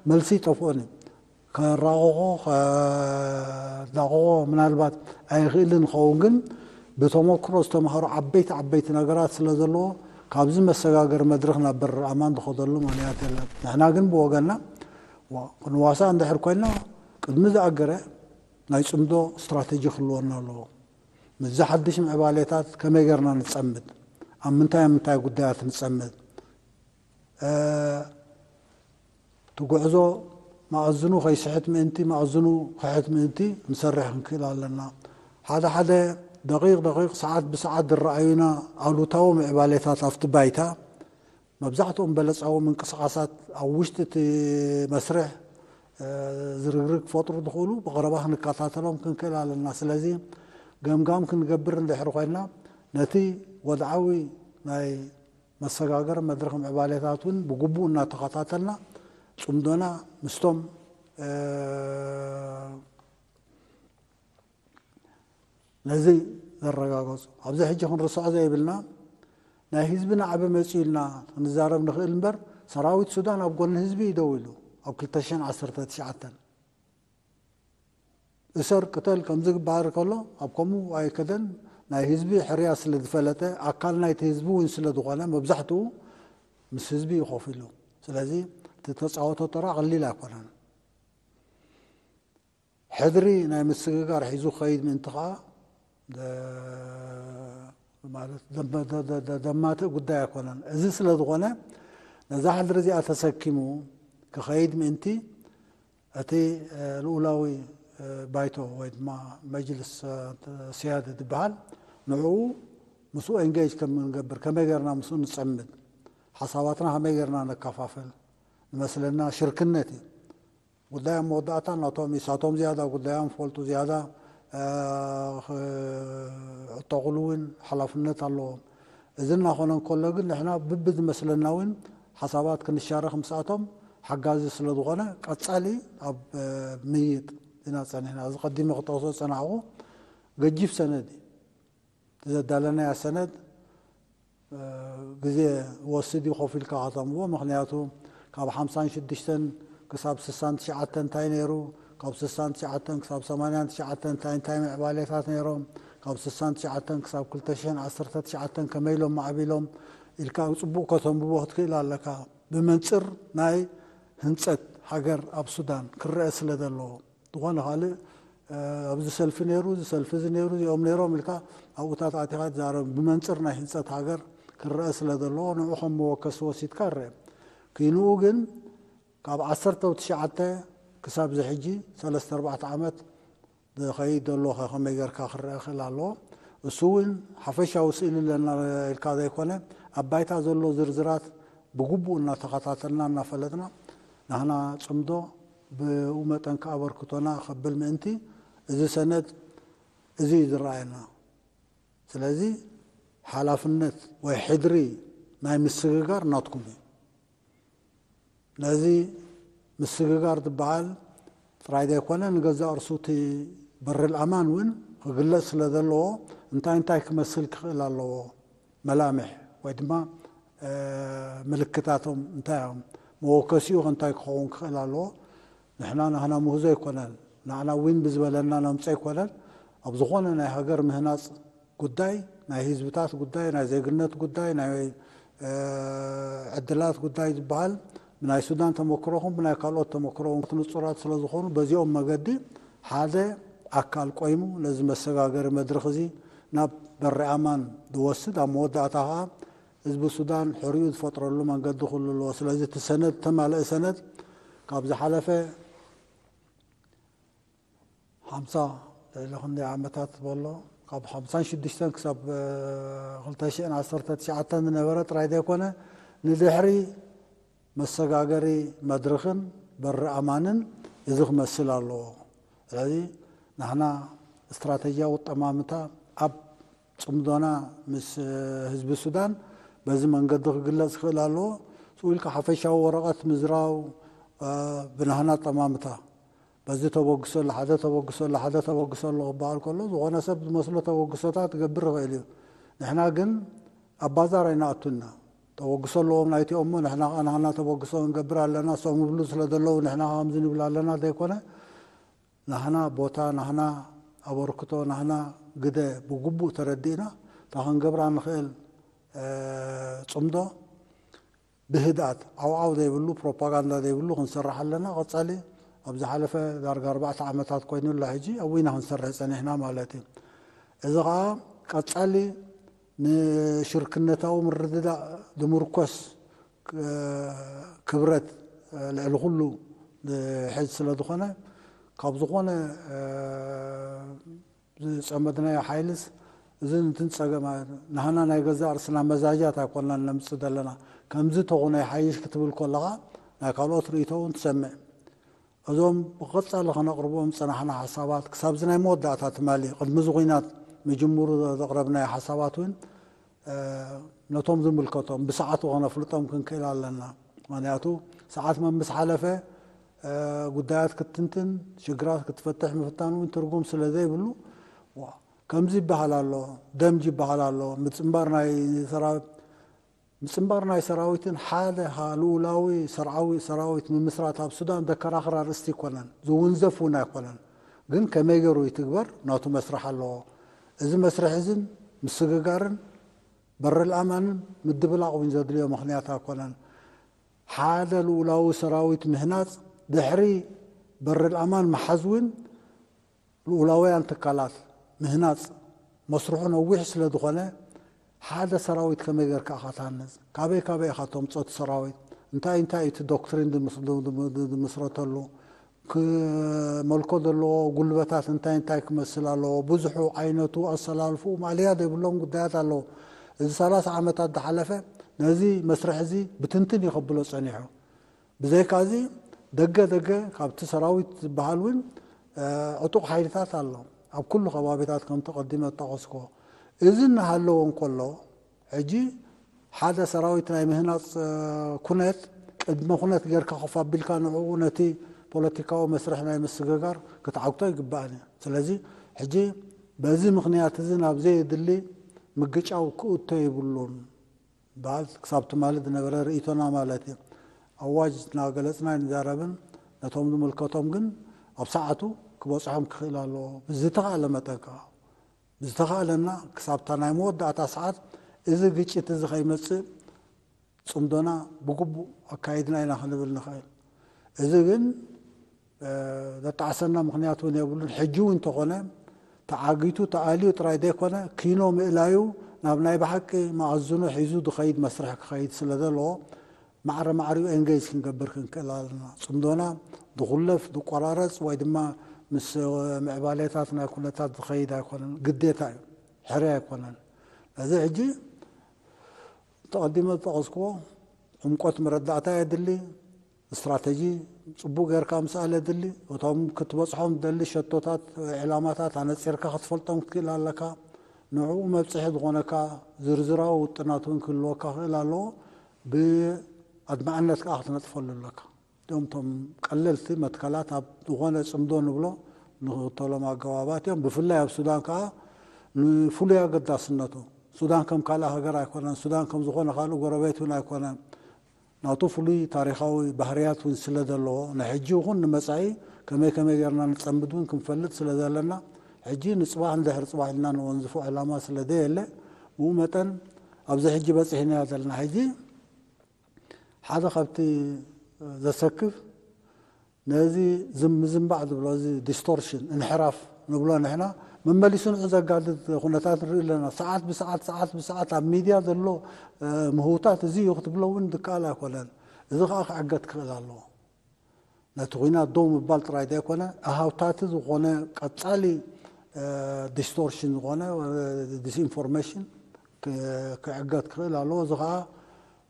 መልሲ ይጠፍኦን እዩ። ከራቕቖ ከዳቕቖ ምናልባት ኣይኽእልን ይኸውን ግን ብተመክሮ ዝተምሃሩ ዓበይቲ ዓበይቲ ነገራት ስለ ዘለዎ ካብዚ መሰጋገሪ መድረኽ ናብ በሪ ኣማን ዝኸደሉ ምኽንያት የለን። ንሕና ግን ብወገንና ክንዋሳእ እንድሕር ኮይንና ቅድሚ ዝኣገረ ናይ ፅምዶ ስትራተጂ ክህልወና ኣለዎ። ምስዚ ሓድሽ ምዕባሌታት ከመይ ጌርና ንፀምድ፣ ኣብ ምንታይ ኣብ ምንታይ ጉዳያት ንፀምድ፣ እቲ ጉዕዞ መኣዝኑ ከይስሕት ምእንቲ መኣዝኑ ክሕት ምእንቲ ክንሰርሕ ክንክእል ኣለና። ሓደ ሓደ ደቂቕ ደቂቕ ሰዓት ብሰዓት ዝረኣዩና ኣሉታዊ ምዕባሌታት ኣብቲ ባይታ መብዛሕትኦም በለፃዊ ምንቅስቃሳት ኣብ ውሽጢ እቲ መስርሕ ዝርግርግ ክፈጥሩ ዝኽእሉ ብቐረባ ክንከታተሎም ክንክእል ኣለና። ስለዚ ገምጋም ክንገብር እንድሕር ኮይና ነቲ ወድዓዊ ናይ መሰጋገር መድረኽ ምዕባሌታት እውን ብግቡእ እናተኸታተልና ፅምዶና ምስቶም ነዚ ዘረጋገፁ ኣብዚ ሕጂ ክንርስዖ ዘይብልና ናይ ህዝቢ ናዕቢ መፅኡ ኢልና ክንዛረብ ንኽእል እምበር ሰራዊት ሱዳን ኣብ ጎኒ ህዝቢ እዩ ደው ኢሉ ኣብ ክልተ ሽሕን ዓሰርተ ትሽዓተን እሰር ቅተል ከምዚ ክበሃል ከሎ ኣብ ከምኡ ኣይከደን ናይ ህዝቢ ሕርያ ስለ ዝፈለጠ ኣካል ናይቲ ህዝቢ እውን ስለ ዝኾነ መብዛሕትኡ ምስ ህዝቢ እዩ ኮፍ ኢሉ። ስለዚ እቲ ተፃወቶ ተራ ቀሊል ኣይኮነን። ሕድሪ ናይ ምስግጋር ሒዙ ክኸይድ ምእንቲ ከዓ ማለት ደማትእ ጉዳይ ኣይኮነን። እዚ ስለ ዝኾነ ነዛ ሕድሪ እዚኣ ተሰኪሙ ክኸይድ ምእንቲ እቲ ልኡላዊ ባይቶ ወይ ድማ መጅልስ ስያደ ዝበሃል ንዕኡ ምስኡ ኤንጌጅ ከም ንገብር ከመይ ገርና ምስኡ ንፀምድ ሓሳባትና ከመይ ገርና ነካፋፍል ንመስለና ሽርክነት እዩ። ጉዳይ ኣብ መወዳእታ ናቶም እዩ። ንሳቶም ዝያዳ ጉዳዮም ፈልጡ ዝያዳ ክዕጠቕሉ እውን ሓላፍነት ኣለዎም። እዚ እናኾነ እንከሎ ግን ንሕና ብብዝመስለና እውን ሓሳባት ክንሻረኽ ምስኣቶም ሓጋዚ ስለ ዝኾነ ቀጻሊ ኣብ ምይጥ ኢና ጸኒሕና። እዚ ቀዲመ ክጠቕሶ ዝጸናሕኩ ገጂፍ ሰነድ እዩ። ዘዳለናያ ሰነድ ግዜ ወስድ እዩ ኮፍ ኢልካ ከተንብቦ። ምክንያቱ ካብ ሓምሳን ሽዱሽተን ክሳብ ስሳን ትሽዓተን እንታይ ነይሩ፣ ካብ ስሳን ትሽዓተን ክሳብ ሰማንያን ትሽዓተን እንታይ እንታይ ምዕባሌታት ነይሮም፣ ካብ ስሳን ትሽዓተን ክሳብ ክልተ ሽሕን ዓሰርተ ትሽዓተን ከመይ ኢሎም ማዕቢሎም ኢልካ ጽቡቕ ከተንብቦ ክትክእል ኣለካ። ብመንጽር ናይ ህንጸት ሃገር ኣብ ሱዳን ክረአ ስለ ዘለዎ። ዝኾነ ካልእ ኣብዚ ሰልፊ ነይሩ፣ እዚ ሰልፊ እዚ ነይሩ፣ እዚኦም ነይሮም ኢልካ ኣብኡታት ኣቲኻ ትዛረብ። ብመንፅር ናይ ህንፀት ሃገር ክረአ ስለ ዘለዎ ንዑ ከም መወከሲ ወሲድካ ረአ። ክይንኡ ግን ካብ ዓሰርተ ትሽዓተ ክሳብ እዚ ሕጂ ሰለስተ ኣርባዕተ ዓመት ዝኸይድ ዘሎ ከ ከመይ ጌርካ ክረአ ክእል ኣለዎ። እሱ እውን ሓፈሻዊ ስእሊ ኣለና ኢልካ ዘይኮነ ኣብ ባይታ ዘሎ ዝርዝራት ብግቡእ እናተኸታተልና እናፈለጥና ናህና ፅምዶ ብኡ መጠን ከኣበርክቶና ከብል ምእንቲ እዚ ሰነድ እዚ እዩ ዝረኣየና። ስለዚ ሓላፍነት ወይ ሕድሪ ናይ ምስግጋር ናትኩም እዩ። ነዚ ምስግጋር ዝበሃል ጥራይ ዘይኮነ፣ ንገዛእ ርእሱ እቲ በርል ኣማን እውን ክግለጽ ስለ ዘለዎ፣ እንታይ እንታይ ክመስል ክኽእል ኣለዎ፣ መላምሕ ወይ ድማ ምልክታቶም እንታይ እዮም፣ መወከሲኡ እንታይ ክኸውን ክኽእል ኣለዎ። ንሕና ናህና ምህዞ ኣይኮነን። ንዓና ዊን ብዝበለና ነምፀ ኣይኮነን። ኣብ ዝኾነ ናይ ሃገር ምህናፅ ጉዳይ፣ ናይ ህዝብታት ጉዳይ፣ ናይ ዜግነት ጉዳይ፣ ናይ ዕድላት ጉዳይ ዝበሃል፣ ብናይ ሱዳን ተመክሮኹም ብናይ ካልኦት ተመክሮኹም ንፁራት ስለ ዝኾኑ፣ በዚኦም መገዲ ሓደ ኣካል ቆይሙ ነዚ መሰጋገሪ መድረኽ እዚ ናብ በሪ ኣማን ዝወስድ፣ ኣብ መወዳእታ ከዓ ህዝቢ ሱዳን ሕሪኡ ዝፈጥረሉ መንገዲ ክህሉ ኣለዎ። ስለዚ እቲ ሰነድ፣ ተማልአ ሰነድ ካብ ዝሓለፈ ሓምሳ ልዕሊ ክንደይ ዓመታት በሎ፣ ካብ ሓምሳን ሽዱሽተን ክሳብ ክልተ ሽሕን ዓሰርተ ትሽዓተን ዝነበረ ጥራይ ዘይኮነ፣ ንድሕሪ መሰጋገሪ መድረኽን በሪ ኣማንን እዚ ክመስል ኣለዎ። ስለዚ ንሕና ስትራተጂያዊ ጠማምታ ኣብ ፅምዶና ምስ ህዝቢ ሱዳን በዚ መንገዲ ክግለፅ ክኽእል ኣለዎ። ስኡ ኢልካ ሓፈሻዊ ወረቐት ምዝራው ብናህና ጠማምታ በዚ ተበግሶ ኣሎ፣ ሓደ ተበግሶ ኣሎ፣ ሓደ ተበግሶ ኣሎ ክበሃል ከሎ፣ ዝኾነ ሰብ ዝመስሎ ተበግሶታት ክገብር ይኽእል እዩ። ንሕና ግን ኣብ ባዛር ኣይንኣቱና። ተበግሶ ኣለዎም ናይቲኦም እሞ፣ ንሕና ከኣ ናህና ተበግሶ ክንገብር ኣለና፣ እሶም ይብሉ ስለ ዘለዉ ንሕና ከኣ ከምዚ ንብል ኣለና ዘይኮነ፣ ናህና ቦታ፣ ናህና ኣበርክቶ፣ ናህና ግደ ብግቡእ ተረዲእና፣ እታ ክንገብራ ንኽእል ፅምዶ ብህድኣት፣ ዓውዓው ዘይብሉ፣ ፕሮፓጋንዳ ዘይብሉ ክንሰርሕ ኣለና። ቀጻሊ ኣብ ዝሓለፈ ዳርጋ ኣርባዕተ ዓመታት ኮይኑ ኣሎ፣ ሕጂ ኣብኡ ኢና ክንሰርሕ ጸኒሕና ማለት እዩ። እዚ ኸኣ ቀጻሊ ንሽርክነታዊ ምርድዳእ ዝምርኮስ ክብረት ልዕሊ ኩሉ ዝሕዝ ስለ ዝኾነ፣ ካብ ዝኾነ ዝጸመድናዮ ሓይልስ፣ እዚ እንትን ጸገም፣ ንሕና ናይ ገዛእ ርእስና መዛጃት ኣይኮንናን ነምጽእ ዘለና። ከምዚ ተኹነ ይሓይሽ ክትብል ከለኻ፣ ናይ ካልኦት ርእይቶ እውን ትሰምዕ። እዞም ብቐጻሊ ከነቕርቦም ዝጸናሕና ሓሳባት፣ ክሳብ እዚ ናይ መወዳእታ ትማሊ፣ ቅድሚ እዚ ኹናት ምጅምሩ ዘቕረብናዮ ሓሳባት እውን፣ ነቶም ዝምልከቶም ብሰዓቱ ከነፍልጦም ክንክእል ኣለና። ምኽንያቱ ሰዓት መምስ ሓለፈ፣ ጉዳያት ክትትንትን ሽግራት ክትፈትሕ ምፍታን እውን ትርጉም ስለ ዘይብሉ፣ ከምዚ ይበሃል ኣሎ፣ ደምጅ ይበሃል ኣሎ፣ ምጽንባር ናይ ሰራዊት፣ ምጽንባር ናይ ሰራዊትን ሓደ ልኡላዊ ሰርዓዊ ሰራዊት ምምስራት ኣብ ሱዳን ዘከራኽር ኣርእስቲ ኣይኮነን፣ ዝውንዘፍ እውን ኣይኮነን። ግን ከመይ ገይሩ ይትግበር ናቱ መስርሕ ኣለዎ። እዚ መስርሕ እዝን ምስግጋርን በርል ኣማንን ምድብላቕ እውን ዘድልዮ ምኽንያት ኣይኮነን። ሓደ ልኡላዊ ሰራዊት ምህናጽ ድሕሪ በርል ኣማን ምሓዝ እውን ልኡላውያን ትካላት ምህናጽ መስርሑ ነዊሕ ስለ ዝኾነ፣ ሓደ ሰራዊት ከመይ ጌርካ ኢኻ ትሃንጽ? ካበይ ካበይ ኢኻ ተምጽኦ እቲ ሰራዊት? እንታይ እንታይ እዩ እቲ ዶክትሪን ዝምስ-፣ ዝምስረተሉ? ክመልኮ ዘለዎ ጉልበታት እንታይ እንታይ ክመስል ኣለዎ? ብዙሑ፣ ዓይነቱ፣ ኣሰላልፍኡ ማእለያ ዘይብሎም ጉዳያት ኣለዉ። እዚ ሰላሳ ዓመታት ዝሓለፈ ነዚ መስርሕ እዚ ብትንትን እዩ ከብሎ ጸኒሑ። ብዘይካዚ ደገ ደገ ካብቲ ሰራዊት ዝበሃል እውን ዕጡቕ ሓይልታት ኣሎ ኣብ ኩሉ ከባቢታት፣ ከምቲ ቀዲመ ዝጠቐስኩዎ። እዚ እናሃለወ እንከሎ፣ ሕጂ ሓደ ሰራዊት ናይ ምህናፅ ኩነት ቅድመ ኩነት ጌርካ ኮፍ ኣቢልካ ንዕኡ ነቲ ፖለቲካዊ መስርሕ ናይ ምስግጋር ክትዓግቶ ኣይግባእን እዩ። ስለዚ ሕጂ በዚ ምኽንያት እዚ ናብ ዘየድሊ ምግጫው ክእቶ የብሉን። በዓል ክሳብ ትማሊ ዝነበረ ርእይቶና ማለት እዩ። ኣዋጅ እናገለጽና ንዛረብን ነቶም ዝምልከቶም ግን ኣብ ሰዓቱ ክበጽሖም ክኽእል ኣለዎ። ብዝተኻእለ መጠን ከኣ፣ ብዝተኻእለና ክሳብታ ናይ መወዳእታ ሰዓት እዚ ግጭት እዚ ከይመጽእ ጽምዶና ብግቡእ ኣካይድና ኢና ክንብል ንኽእል። እዚ ግን ዘጣዕሰና ምኽንያት እውን የብሉን። ሕጂ እውን እንተኾነ ተዓጊቱ ተኣልዩ ጥራይ ዘይኮነ፣ ኪኖ ምእላዩ ናብ ናይ ብሓቂ መኣዝኖ ሒዙ ዝኸይድ መስርሕ ክኸይድ ስለ ዘለዎ፣ ማዕረ ማዕሪኡ ኤንጌጅ ክንገብር ክንክእል ኣለና። ጽምዶና ዝኹለፍ ዝቆራረጽ ወይ ድማ ምስ ምዕባሌታት ናይ ኩነታት ዝኸይድ ኣይኮነን፣ ግዴታ እዩ፣ ሕርያ ኣይኮነን። ነዚ ሕጂ ተቐዲመ ዝጠቐስክዎ ዕምቆት መረዳእታ የድሊ፣ ስትራተጂ ጽቡቕ ጌርካ ምስኣል የድሊ። እቶም ክትበጽሖም ትደሊ ሸቶታት፣ ዕላማታት ኣነጺርካ ክትፈልጦም ክትክእል ኣለካ። ንዕኡ መብጽሒ ዝኾነካ ዝርዝራዊ ውጥናት እውን ክህልወካ ክእል ኣለዎ። ብ-፣ ኣድማዕነት ከዓ ክትነጥፈሉ ኣለካ። እዚኦም እቶም ቀለልቲ መትከላት ኣብ ዝኾነ ጽምዶ ንብሎ ንኽተሎም ኣገባባት እዮም። ብፍላይ ኣብ ሱዳን ከዓ ንፍሉይ ኣገዳስነቱ፣ ሱዳን ከም ካልእ ሃገር ኣይኮነን። ሱዳን ከም ዝኾነ ካልእ ጎረቤት እውን ኣይኮነን። ናቱ ፍሉይ ታሪኻዊ ባህርያት እውን ስለ ዘለዎ፣ ንሕጂ ይኹን ንመጻኢ ከመይ ከመይ ጌርና ንጸምድ እውን ክንፈልጥ ስለ ዘለና፣ ሕጂ ንጽባሕ ንድሕሪ ጽባሕ ኢልና ንወንዝፎ ዕላማ ስለ ዘየለ፣ ብኡ መጠን ኣብዚ ሕጂ በጺሕናዮ ዘለና። ሕጂ ሓደ ካብቲ ዘሰክፍ፣ ነዚ ዝም ዝምባዕ ዝብሎ፣ እዚ ዲስቶርሽን፣ እንሕራፍ ንብሎ ንሕና፣ መመሊሱ ንዑ ዘጋድድ ኩነታት ንርኢ ኣለና። ሰዓት ብሰዓት፣ ሰዓት ብሰዓት ኣብ ሚድያ ዘሎ ምህውታት እዚ እዩ ክትብሎ እውን ዝከኣል ኣይኮነን። እዚ ከዓ ክዕገት ክኽእል ኣለዎ። ነቲ ኲናት ደው ምባል ጥራይ ዘይኮነ፣ ኣሃውታቲ ዝኾነ ቀጻሊ ዲስቶርሽን ዝኾነ ዲስኢንፎርሜሽን ክዕገት ክኽእል ኣለዎ። እዚ ከዓ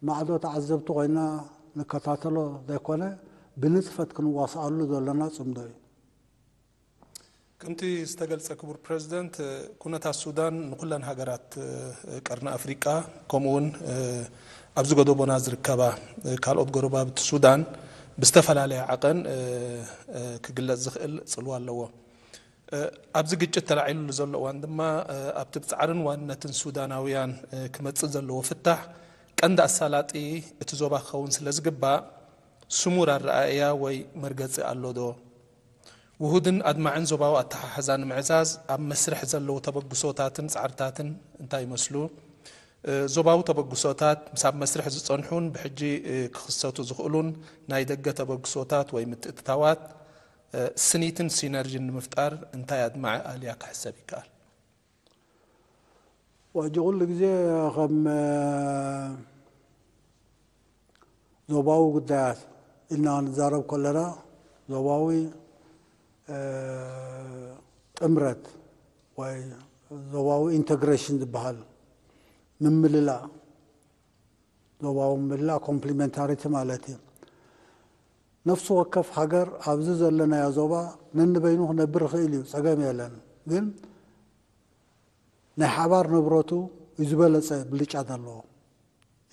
ማዕዶ ተዓዘብቲ ኮይና ንከታተሎ ዘይኮነ፣ ብንጥፈት ክንዋስኣሉ ዘለና ጽምዶ እዩ። ከምቲ ዝተገልጸ ክቡር ፕረዚደንት፣ ኩነታት ሱዳን ንኩለን ሃገራት ቀርኒ ኣፍሪቃ፣ ከምኡ እውን ኣብዚ ጎደቦና ዝርከባ ካልኦት ጎረባብቲ ሱዳን ብዝተፈላለየ ዓቐን ክግለጽ ዝኽእል ጽልዋ ኣለዎ። ኣብዚ ግጭት ተላዒሉሉ ዘሎ እዋን ድማ ኣብቲ ብጻዕርን ዋንነትን ሱዳናውያን ክመጽእ ዘለዎ ፍታሕ ቀንዲ ኣሳላጢ እቲ ዞባ ክኸውን ስለ ዝግባእ፣ ስሙር ኣረኣእያ ወይ መርገጺ ኣሎ ዶ? ውሁድን ኣድማዕን ዞባዊ ኣተሓሕዛ ንምዕዛዝ ኣብ መስርሕ ዘለዉ ተበግሶታትን ጻዕርታትን እንታይ ይመስሉ? ዞባዊ ተበግሶታት ምስ ኣብ መስርሕ ዝጸንሑን ብሕጂ ክኽሰቱ ዝኽእሉን ናይ ደገ ተበግሶታት ወይ ምትእትታዋት ስኒትን ሲነርጂን ንምፍጣር እንታይ ኣድማዒ ኣልያ ክሕሰብ ይከኣል? ዋጂ ኩሉ ግዜ ከም ዞባዊ ጉዳያት ኢልና ክንዛረብ ከለና፣ ዞባዊ ጥምረት ወይ ዞባዊ ኢንተግሬሽን ዝበሃል ምምልላእ፣ ዞባዊ ምምልላእ ኮምፕሊመንታሪቲ ማለት እዩ። ነፍሲ ወከፍ ሃገር ኣብዚ ዘለናዮ ዞባ ነንበይኑ ክነብር ይኽእል እዩ፣ ጸገም የለን። ግን ናይ ሓባር ንብረቱ እዩ ዝበለጸ ብልጫ ዘለዎ።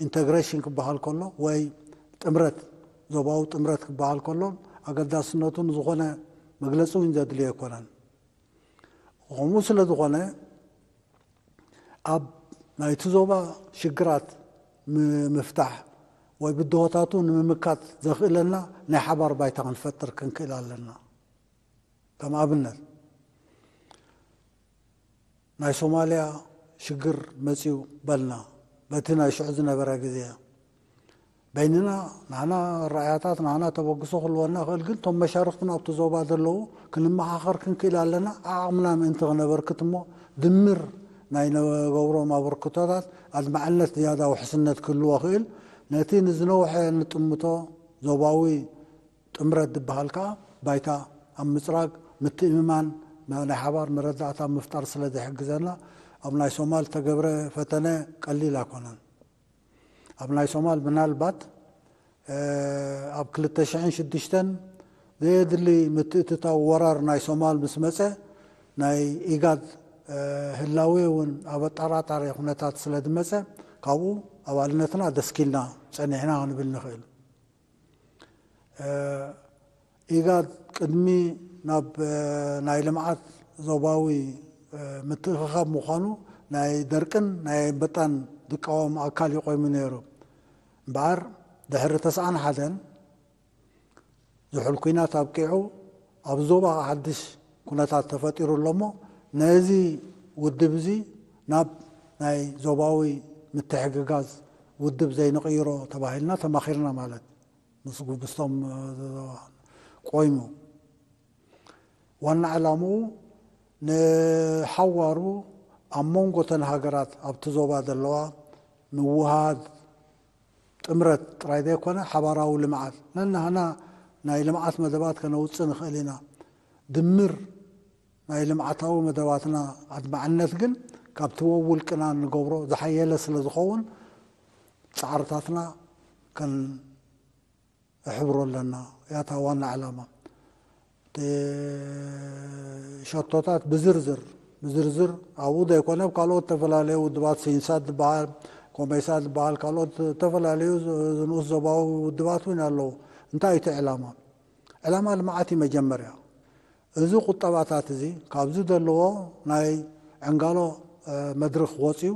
ኢንተግሬሽን ክበሃል ከሎ ወይ ጥምረት፣ ዞባዊ ጥምረት ክበሃል ከሎ ኣገዳስነቱ ንዝኾነ መግለጺ እውን ዘድልዮ ኣይኮነን። ከምኡ ስለ ዝኾነ ኣብ ናይቲ ዞባ ሽግራት ምፍታሕ ወይ ብድሆታቱ ንምምካት ዘኽእለና ናይ ሓባር ባይታ ክንፈጥር ክንክእል ኣለና። ከም ኣብነት ናይ ሶማልያ ሽግር መጺኡ በልና፣ በቲ ናይ ሽዑ ዝነበረ ግዜ በይንና ንሕና ራእያታት ንሕና ተበግሶ ክህልወና ይኽእል፣ ግን እቶም መሻርኽትና ኣብቲ ዞባ ዘለዉ ክንመኻኸር ክንክእል ኣለና። ዓቕምና ምእንቲ ክነበርክት እሞ ድምር ናይ ንገብሮም ኣበርክቶታት ኣድማዕነት ዝያዳ ውሕስነት ክህልዎ ክእል፣ ነቲ ንዝነውሐ ንጥምቶ ዞባዊ ጥምረት ዝበሃል ከኣ ባይታ ኣብ ምጽራግ ምትእምማን ናይ ሓባር መረዳእታ ምፍጣር ስለ ዝሕግዘና ኣብ ናይ ሶማል ዝተገብረ ፈተነ ቀሊል ኣይኮነን። ኣብ ናይ ሶማል ምናልባት ኣብ ክልተ ሽሕን ሽዱሽተን ዘየድሊ ምትእትታው ወራር ናይ ሶማል ምስ መጸ ናይ ኢጋድ ህላዌ እውን ኣብ ኣጠራጣሪ ኩነታት ስለ ዝመጸ ካብኡ ኣባልነትና ደስኪልና ጸኒሕና ክንብል ንኽእል። ኢጋድ ቅድሚ ናብ ናይ ልምዓት ዞባዊ ምትእኽኻብ ምዃኑ ናይ ደርቅን ናይ ኣንበጣን ዝቃወም ኣካል እዩ ቆይሙ ነይሩ። እምበኣር ድሕሪ ተስዓን ሓደን ዝሑል ኲናት ኣብቂዑ ኣብ ዞባ ሓድሽ ኩነታት ተፈጢሩ ኣሎ እሞ ነዚ ውድብ እዚ ናብ ናይ ዞባዊ ምትሕግጋዝ ውድብ ዘይንቕይሮ ተባሂልና ተማኺርና ማለት ምስ ጉብስቶም ቆይሙ ዋና ዕላምኡ ንሓዋሩ ኣብ መንጎ ተን ሃገራት ኣብቲ ዞባ ዘለዋ ምውሃድ ጥምረት ጥራይ ዘይኮነ ሓባራዊ ልምዓት ነናህና ናይ ልምዓት መደባት ከነውፅእ ንኽእል ኢና። ድምር ናይ ልምዓታዊ መደባትና ኣድማዕነት ግን ካብቲ ወውልቅና እንገብሮ ዝሓየለ ስለ ዝኸውን ፃዕርታትና ከን እሕብሮ ኣለና። ያታ ዋና ዕላማ ሸቶታት ብዝርዝር ብዝርዝር ኣብኡ ዘይኮነ ኣብ ካልኦት ዝተፈላለዩ ውድባት ሲንሳት ዝበሃል ኮሜሳ ዝበሃል ካልኦት ዝተፈላለዩ ንኡስ ዞባዊ ውድባት እውን ኣለዉ። እንታይ እቲ ዕላማ? ዕላማ ልምዓት እዩ መጀመርያ። እዚ ቁጠባታት እዚ ካብዚ ዘለዎ ናይ ዕንጋሎ መድርኽ ወፅዩ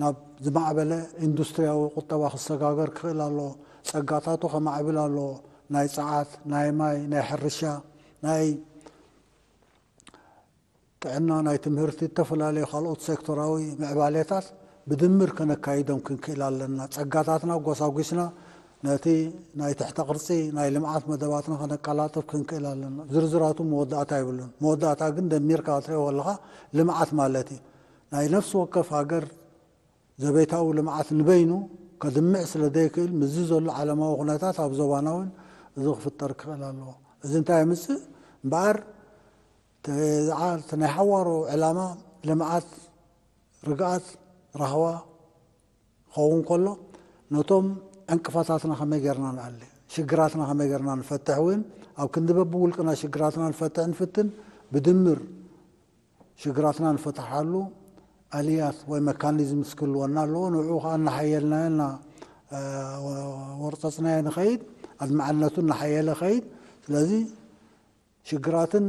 ናብ ዝማዕበለ ኢንዱስትሪያዊ ቁጠባ ክሰጋገር ክኽእል ኣለዎ። ፀጋታቱ ከማዕብል ኣለዎ። ናይ ፀዓት፣ ናይ ማይ፣ ናይ ሕርሻ፣ ናይ ጥዕና፣ ናይ ትምህርቲ፣ ዝተፈላለዩ ካልኦት ሴክቶራዊ ምዕባሌታት ብድምር ከነካይዶም ክንክእል ኣለና። ፀጋታትና ኣጎሳጒስና ነቲ ናይ ትሕተ ቅርፂ ናይ ልምዓት መደባትና ከነቀላጥፍ ክንክእል ኣለና። ዝርዝራቱ መወዳእታ ይብሉን። መወዳእታ ግን ደሚርካ ክትሪኦ ከለኻ ልምዓት ማለት እዩ። ናይ ነፍሲ ወከፍ ሃገር ዘቤታዊ ልምዓት ንበይኑ ከድምዕ ስለ ዘይክእል ምስዚ ዘሎ ዓለማዊ ኩነታት ኣብ ዞባና እውን እዚ ክፍጠር ክኽእል ኣለዎ። እዚ እንታይ የምፅእ እምበኣር እቲ ናይ ሓዋሩ ዕላማ ልምዓት፣ ርግኣት፣ ራህዋ ክኸውን ከሎ ነቶም ዕንቅፋታትና ከመይ ጌርና ንኣሊ፣ ሽግራትና ከመይ ጌርና ንፈትሕ እውን ኣብ ክንዲ በብውልቅና ሽግራትና ንፈትሕ ንፍትን ብድምር ሽግራትና ንፈትሓሉ ኣልያት ወይ መካኒዝም ክህልወና ኣለዎ። ንዕኡ ከዓ እናሓየልናዮ እና ወርፀፅናዮ ንኸይድ ኣድማዕነቱ እናሓየለ ኸይድ። ስለዚ ሽግራትን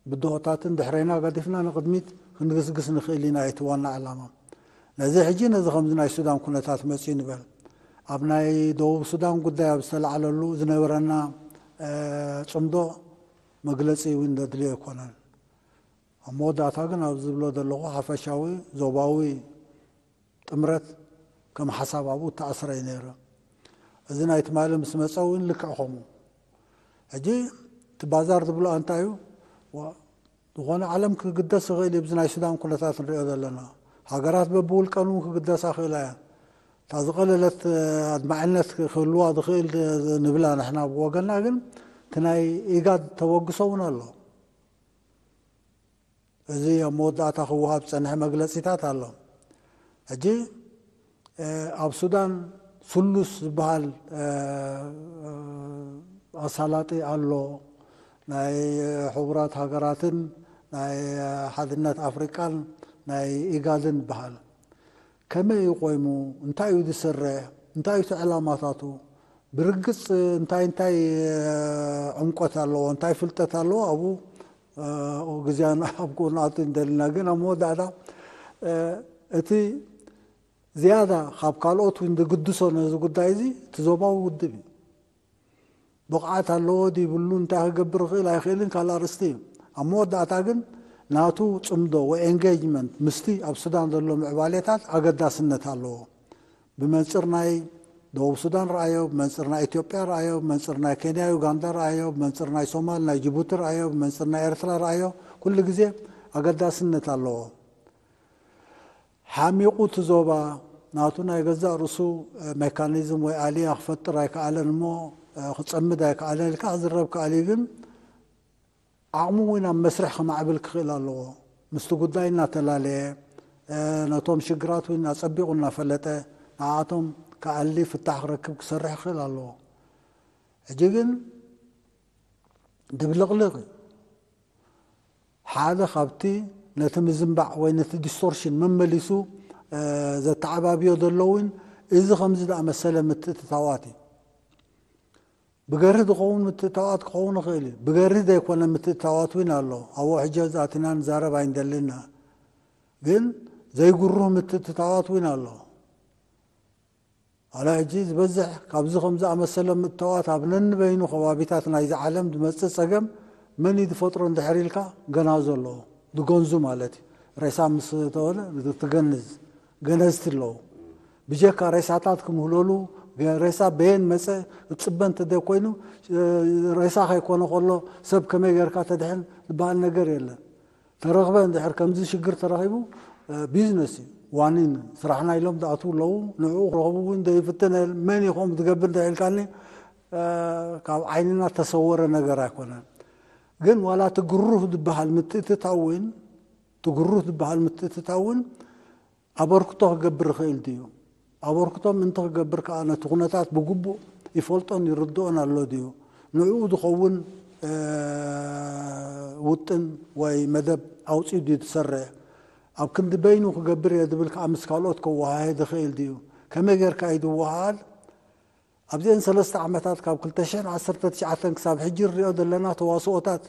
ብድሆታትን ድሕረይና ገዲፍና ንቕድሚት ክንግስግስ ንኽእል ኢና። እቲ ዋና ዕላማ ነዚ ሕጂ ነዚ ከምዚ ናይ ሱዳን ኩነታት መፅኡ ንበል። ኣብ ናይ ደቡብ ሱዳን ጉዳይ ኣብ ዝተላዕለሉ ዝነበረና ፅምዶ መግለፂ እውን ዘድልዮ ኣይኮነን። ኣብ መወዳእታ ግን ኣብ ዝብሎ ዘለኹ ሓፈሻዊ ዞባዊ ጥምረት ከም ሓሳብ ኣብኡ ተኣስረ እዩ ነይሩ። እዚ ናይ ትማሊ ምስ መፀ እውን ልክዕ ከምኡ። ሕጂ እቲ ባዛር ዝብሎ እንታይ እዩ? ዝኾነ ዓለም ክግደስ ይኽእል እዩ። ብዚ ናይ ሱዳን ኩነታት ንሪኦ ዘለና ሃገራት በብውልቀን እውን ክግደሳ ክእላ እያ። እታ ዝቐለለት ኣድማዕነት ክህልዋ ዝኽእል ንብላ ንሕና ብወገና፣ ግን እቲ ናይ ኢጋድ ተበግሶ እውን ኣሎ። እዚ ኣብ መወዳእታ ክወሃብ ዝጸንሐ መግለጺታት ኣሎ። ሕጂ ኣብ ሱዳን ስሉስ ዝበሃል ኣሳላጢ ኣሎ። ናይ ሕቡራት ሃገራትን ናይ ሓድነት ኣፍሪቃን ናይ ኢጋድን ዝበሃል። ከመይ እዩ ቆይሙ? እንታይ እዩ ዝሰርሕ? እንታይ እዩ እቲ ዕላማታቱ? ብርግጽ እንታይ እንታይ ዕምቆት ኣለዎ? እንታይ ፍልጠት ኣለዎ? ኣብኡ ግዜና ኣብ ክኡ ንኣቱ እንደልና፣ ግን ኣብ መወዳእታ እቲ ዝያዳ ካብ ካልኦት እውን ዝግድሶ ነዚ ጉዳይ እዚ እቲ ዞባዊ ውድብ እዩ። ብቕዓት ኣለዎ ድይብሉ፣ እንታይ ክገብር ይኽእል ኣይኽእልን ካልእ ኣርእስቲ እዩ። ኣብ መወዳእታ ግን ናቱ ጽምዶ ወይ ኤንጌጅመንት ምስቲ ኣብ ሱዳን ዘሎ ምዕባሌታት ኣገዳስነት ኣለዎ። ብመንጽር ናይ ደቡብ ሱዳን ረኣዮ፣ ብመንጽር ናይ ኢትዮጵያ ረኣዮ፣ ብመንጽር ናይ ኬንያ ዩጋንዳ ረኣዮ፣ ብመንጽር ናይ ሶማል ናይ ጅቡቲ ረኣዮ፣ ብመንጽር ናይ ኤርትራ ረኣዮ፣ ኩሉ ግዜ ኣገዳስነት ኣለዎ። ሓሚቑ እቲ ዞባ ናቱ ናይ ገዛእ ርእሱ ሜካኒዝም ወይ ኣልያ ክፈጥር ኣይከኣለን እሞ ክጸምድ ኣይከኣለን ኢልካ ክዝረብ ከኣል እዩ። ግን ዓቕሙ እውን ኣብ መስርሕ ክማዕብል ክኽእል ኣለዎ። ምስቲ ጉዳይ እናተላለየ ነቶም ሽግራት እውን ኣጸቢቑ እናፈለጠ ንዓኣቶም ክኣሊ ፍታሕ ክረክብ ክሰርሕ ክኽእል ኣለዎ። ሕጂ ግን ድብልቕልቕ እዩ። ሓደ ካብቲ ነቲ ምዝንባዕ ወይ ነቲ ዲስቶርሽን መመሊሱ ዘተዓባብዮ ዘሎ እውን እዚ ከምዚ ዝኣመሰለ ምትእትታዋት እዩ። ብገርህ ዝኸውን ምትእትታዋት ክኸውን ይኽእል እዩ። ብገርህ ዘይኮነ ምትእትታዋት እውን ኣሎ። ኣብኡ ሕጂ ኣቲና ንዛረብ ኣይንደልን ኢና። ግን ዘይግሩህ ምትእትታዋት እውን ኣሎ። ኣላ ሕጂ ዝበዝሕ ካብዚ ከም ዝኣመሰለ ምእተዋት ኣብ ነንበይኑ ከባቢታት ናይዚ ዓለም ዝመጽእ ጸገም መን እዩ ዝፈጥሮ እንድሕር ኢልካ፣ ገናዞ ኣለዎ። ዝገንዙ ማለት እዩ። ሬሳ ምስ ተወለ ትገንዝ፣ ገነዝቲ ኣለዉ። ብጀካ ሬሳታት ክምህለሉ፣ ገ-፣ ሬሳ በየን መጸ ክትጽበ እንተደ ኮይኑ፣ እ፣ ሬሳ ከይኮነ ከሎ ሰብ ከመይ ጌርካ ተድሕን ዝበሃል ነገር የለን። ተረኽበ እንድሕር ከምዚ ሽግር ተረኺቡ፣ እ፣ ቢዝነስ እዩ። ዋኒን ስራሕና ኢሎም ዝኣትዉ ኣለዉ። ንዕኡ ክረኽቡ እውን ዘይፍትን መን ኢኹም ትገብር እንድሕር ኢልካኒ፣ እ፣ ካብ ዓይንና ተሰወረ ነገር ኣይኮነን። ግን ዋላ እቲ ግሩህ ዝበሃል ምትእትታው እውን፣ እቲ ግሩህ ዝበሃል ምትእትታው እውን ኣበርክቶ ክገብር ይኽእል ድዩ? ኣበርክቶ ምእንቲ ክገብር ከኣ ነቲ ኩነታት ብግቡእ ይፈልጦን ይርድኦን ኣሎ ድዩ? ንዕኡ ዝኸውን፣ እ፣ ውጥን ወይ መደብ ኣውጺኡ ድዩ ዝሰርዕ? ኣብ ክንዲ በይኑ ክገብር እየ ዝብል ከኣ ምስ ካልኦት ከወሃህድ ይኽእል ድዩ? ከመይ ጌርካ እዩ ዝወሃሃል? ኣብዚአን ሰለስተ ዓመታት ካብ ክልተ ሽሕን ዓሰርተ ትሽዓተን ክሳብ ሕጂ ንሪኦ ዘለና ተዋስኦታት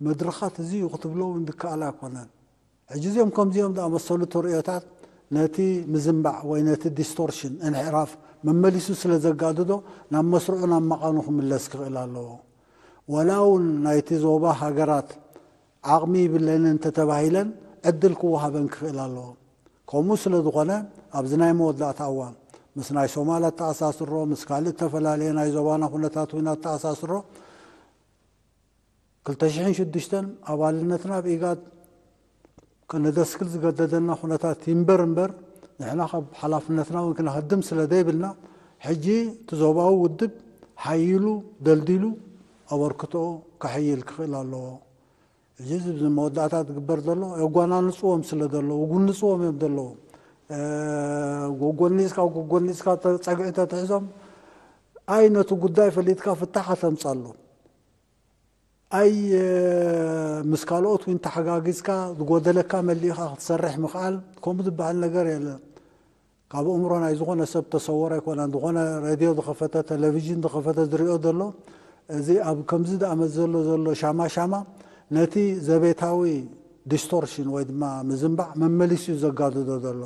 መድረኻት እዚ እዩ ክትብሎ እውን ዝከኣል ኣይኮነን። ሕጂ እዚኦም ከምዚኦም ዝኣመሰሉ ተርእዮታት ነቲ ምዝንባዕ ወይ ነቲ ዲስቶርሽን፣ እንሕራፍ፣ መመሊሱ ስለ ዘጋድዶ ናብ መስርዑ ናብ መቓኑ ክምለስ ክኽእል ኣለዎ። ወላ እውን ናይቲ ዞባ ሃገራት ዓቕሚ ይብለንን እንተተባሂለን ዕድል ክወሃበን ክኽእል ኣለዎ። ከምኡ ስለ ዝኾነ ኣብዚ ናይ መወዳእታ እዋን ምስ ናይ ሶማል ኣተኣሳስሮ፣ ምስ ካልእ እተፈላለየ ናይ ዞባና ኩነታት እውን ኣተኣሳስሮ ክልተ ሽሕን ሽዱሽተን ኣባልነትና ኣብ ኢጋድ ከነደስክል ዝገደደና ኩነታት ይንበር እምበር ንሕና ካብ ሓላፍነትና እውን ክነሃድም ስለ ዘይብልና ሕጂ እቲ ዞባዊ ውድብ ሓይሉ ደልዲሉ ኣበርክትኦ ከሕይል ክኽእል ኣለዎ። እዚ ኣብዚ መወዳእታ ዝግበር ዘሎ የጓናንፅዎም ስለ ዘለዉ፣ ጉንፅዎም እዮም ዘለዉ። ጎጎኒፅካ ጎጎኒፅካ ጸግዒ ተትሕዞም ኣይ ነቲ ጉዳይ ፈሊጥካ ፍታሕ ከተምፃሉ ኣይ ምስ ካልኦት እውን ተሓጋጊዝካ ዝጎደለካ መሊእኻ ክትሰርሕ ምኽኣል ከምኡ ዝበሃል ነገር የለን። ካብ ኣእምሮ ናይ ዝኾነ ሰብ ተሰወረ ኣይኮነን። ዝኾነ ሬድዮ ዝኸፈተ፣ ቴሌቪዥን ዝኸፈተ ዝሪኦ ዘሎ፣ እዚ ኣብ ከምዚ ዝኣመት ዘሎ ዘሎ ሻማ ሻማ ነቲ ዘቤታዊ ዲስቶርሽን ወይ ድማ ምዝንባዕ መመሊሱ እዩ ዘጋድዶ ዘሎ።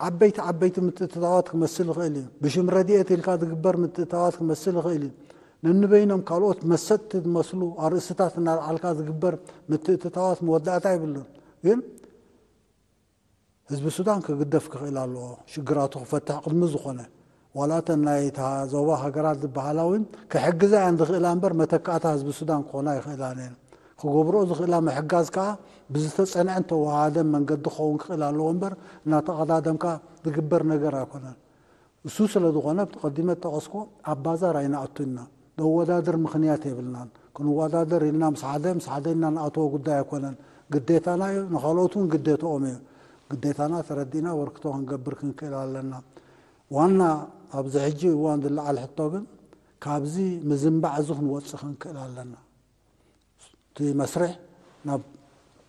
ዓበይቲ ዓበይቲ ምትእትታዋት ክመስል ይኽእል እዩ። ብሽም ረድኤት ኢልካ ዝግበር ምትእትታዋት ክመስል ይኽእል እዩ። ነንበይኖም ካልኦት መሰጥቲ ዝመስሉ ኣርእስታት እናልዓልካ ዝግበር ምትእትታዋት መወዳእታ የብሉን። ግን ህዝቢ ሱዳን ክግደፍ ክኽእል ኣለዎ። ሽግራቱ ክፈትሕ ቅድሚ ዝኾነ ዋላ እተን ናይ እታ ዞባ ሃገራት ዝበሃላ እውን ክሕግዛ እየን ዝኽእላ እምበር መተካእታ ህዝቢ ሱዳን ክኾና ይኽእላን እየን። ክገብርኦ ዝኽእላ ምሕጋዝ ከዓ ብዝተፀንዐን ተወሃሃደን መንገዲ ክኸውን ክኽእል ኣለዎ እምበር እናተቐዳደምካ ዝግበር ነገር ኣይኮነን። እሱ ስለ ዝኾነ ቀዲመ ዝጠቐስኩ ኣብ ባዛር ኣይንኣቱን ኢና። ነወዳድር ምኽንያት የብልናን። ክንወዳደር ኢልና ምስ ሓደ ምስ ሓደ ኢልና ንኣትዎ ጉዳይ ኣይኮነን። ግዴታና እዩ፣ ንኻልኦት እውን ግዴታኦም እዩ። ግዴታና ተረዲእና ኣበርክቶ ክንገብር ክንክእል ኣለና። ዋና ኣብዚ ሕጂ እዋን ዝለዓል ሕቶ ግን ካብዚ ምዝንባዕ እዚ ክንወፅእ ክንክእል ኣለና። እቲ መስርሕ ናብ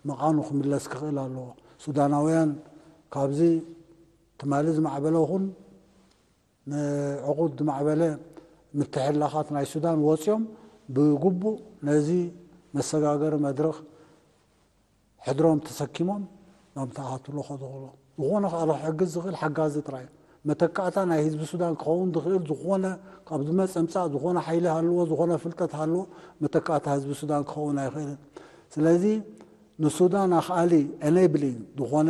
መቓኑ ክምለስ ክኽእል ኣለዎ። ሱዳናውያን ካብዚ ትማሊ ዝማዕበለ ይኹን ንዕቑድ ዝማዕበለ ምትሕልላኻት ናይ ሱዳን ወፂኦም ብግቡእ ነዚ መሰጋገሪ መድረኽ ሕድሮም ተሰኪሞም ናብ ተኣኻትሎ ከድኽሎ ዝኾነ ከኣ ክሕግዝ ዝኽእል ሓጋዚ ጥራይ እዩ። መተካእታ ናይ ህዝቢ ሱዳን ክኸውን ዝኽእል ዝኾነ ካብ ዝመፀ ምፃእ ዝኾነ ሓይሊ ሃልዎ ዝኾነ ፍልጠት ሃልዎ መተካእታ ህዝቢ ሱዳን ክኸውን ኣይኽእልን። ስለዚ ንሱዳን ኣኽኣሊ ኤኔብሊንግ ዝኾነ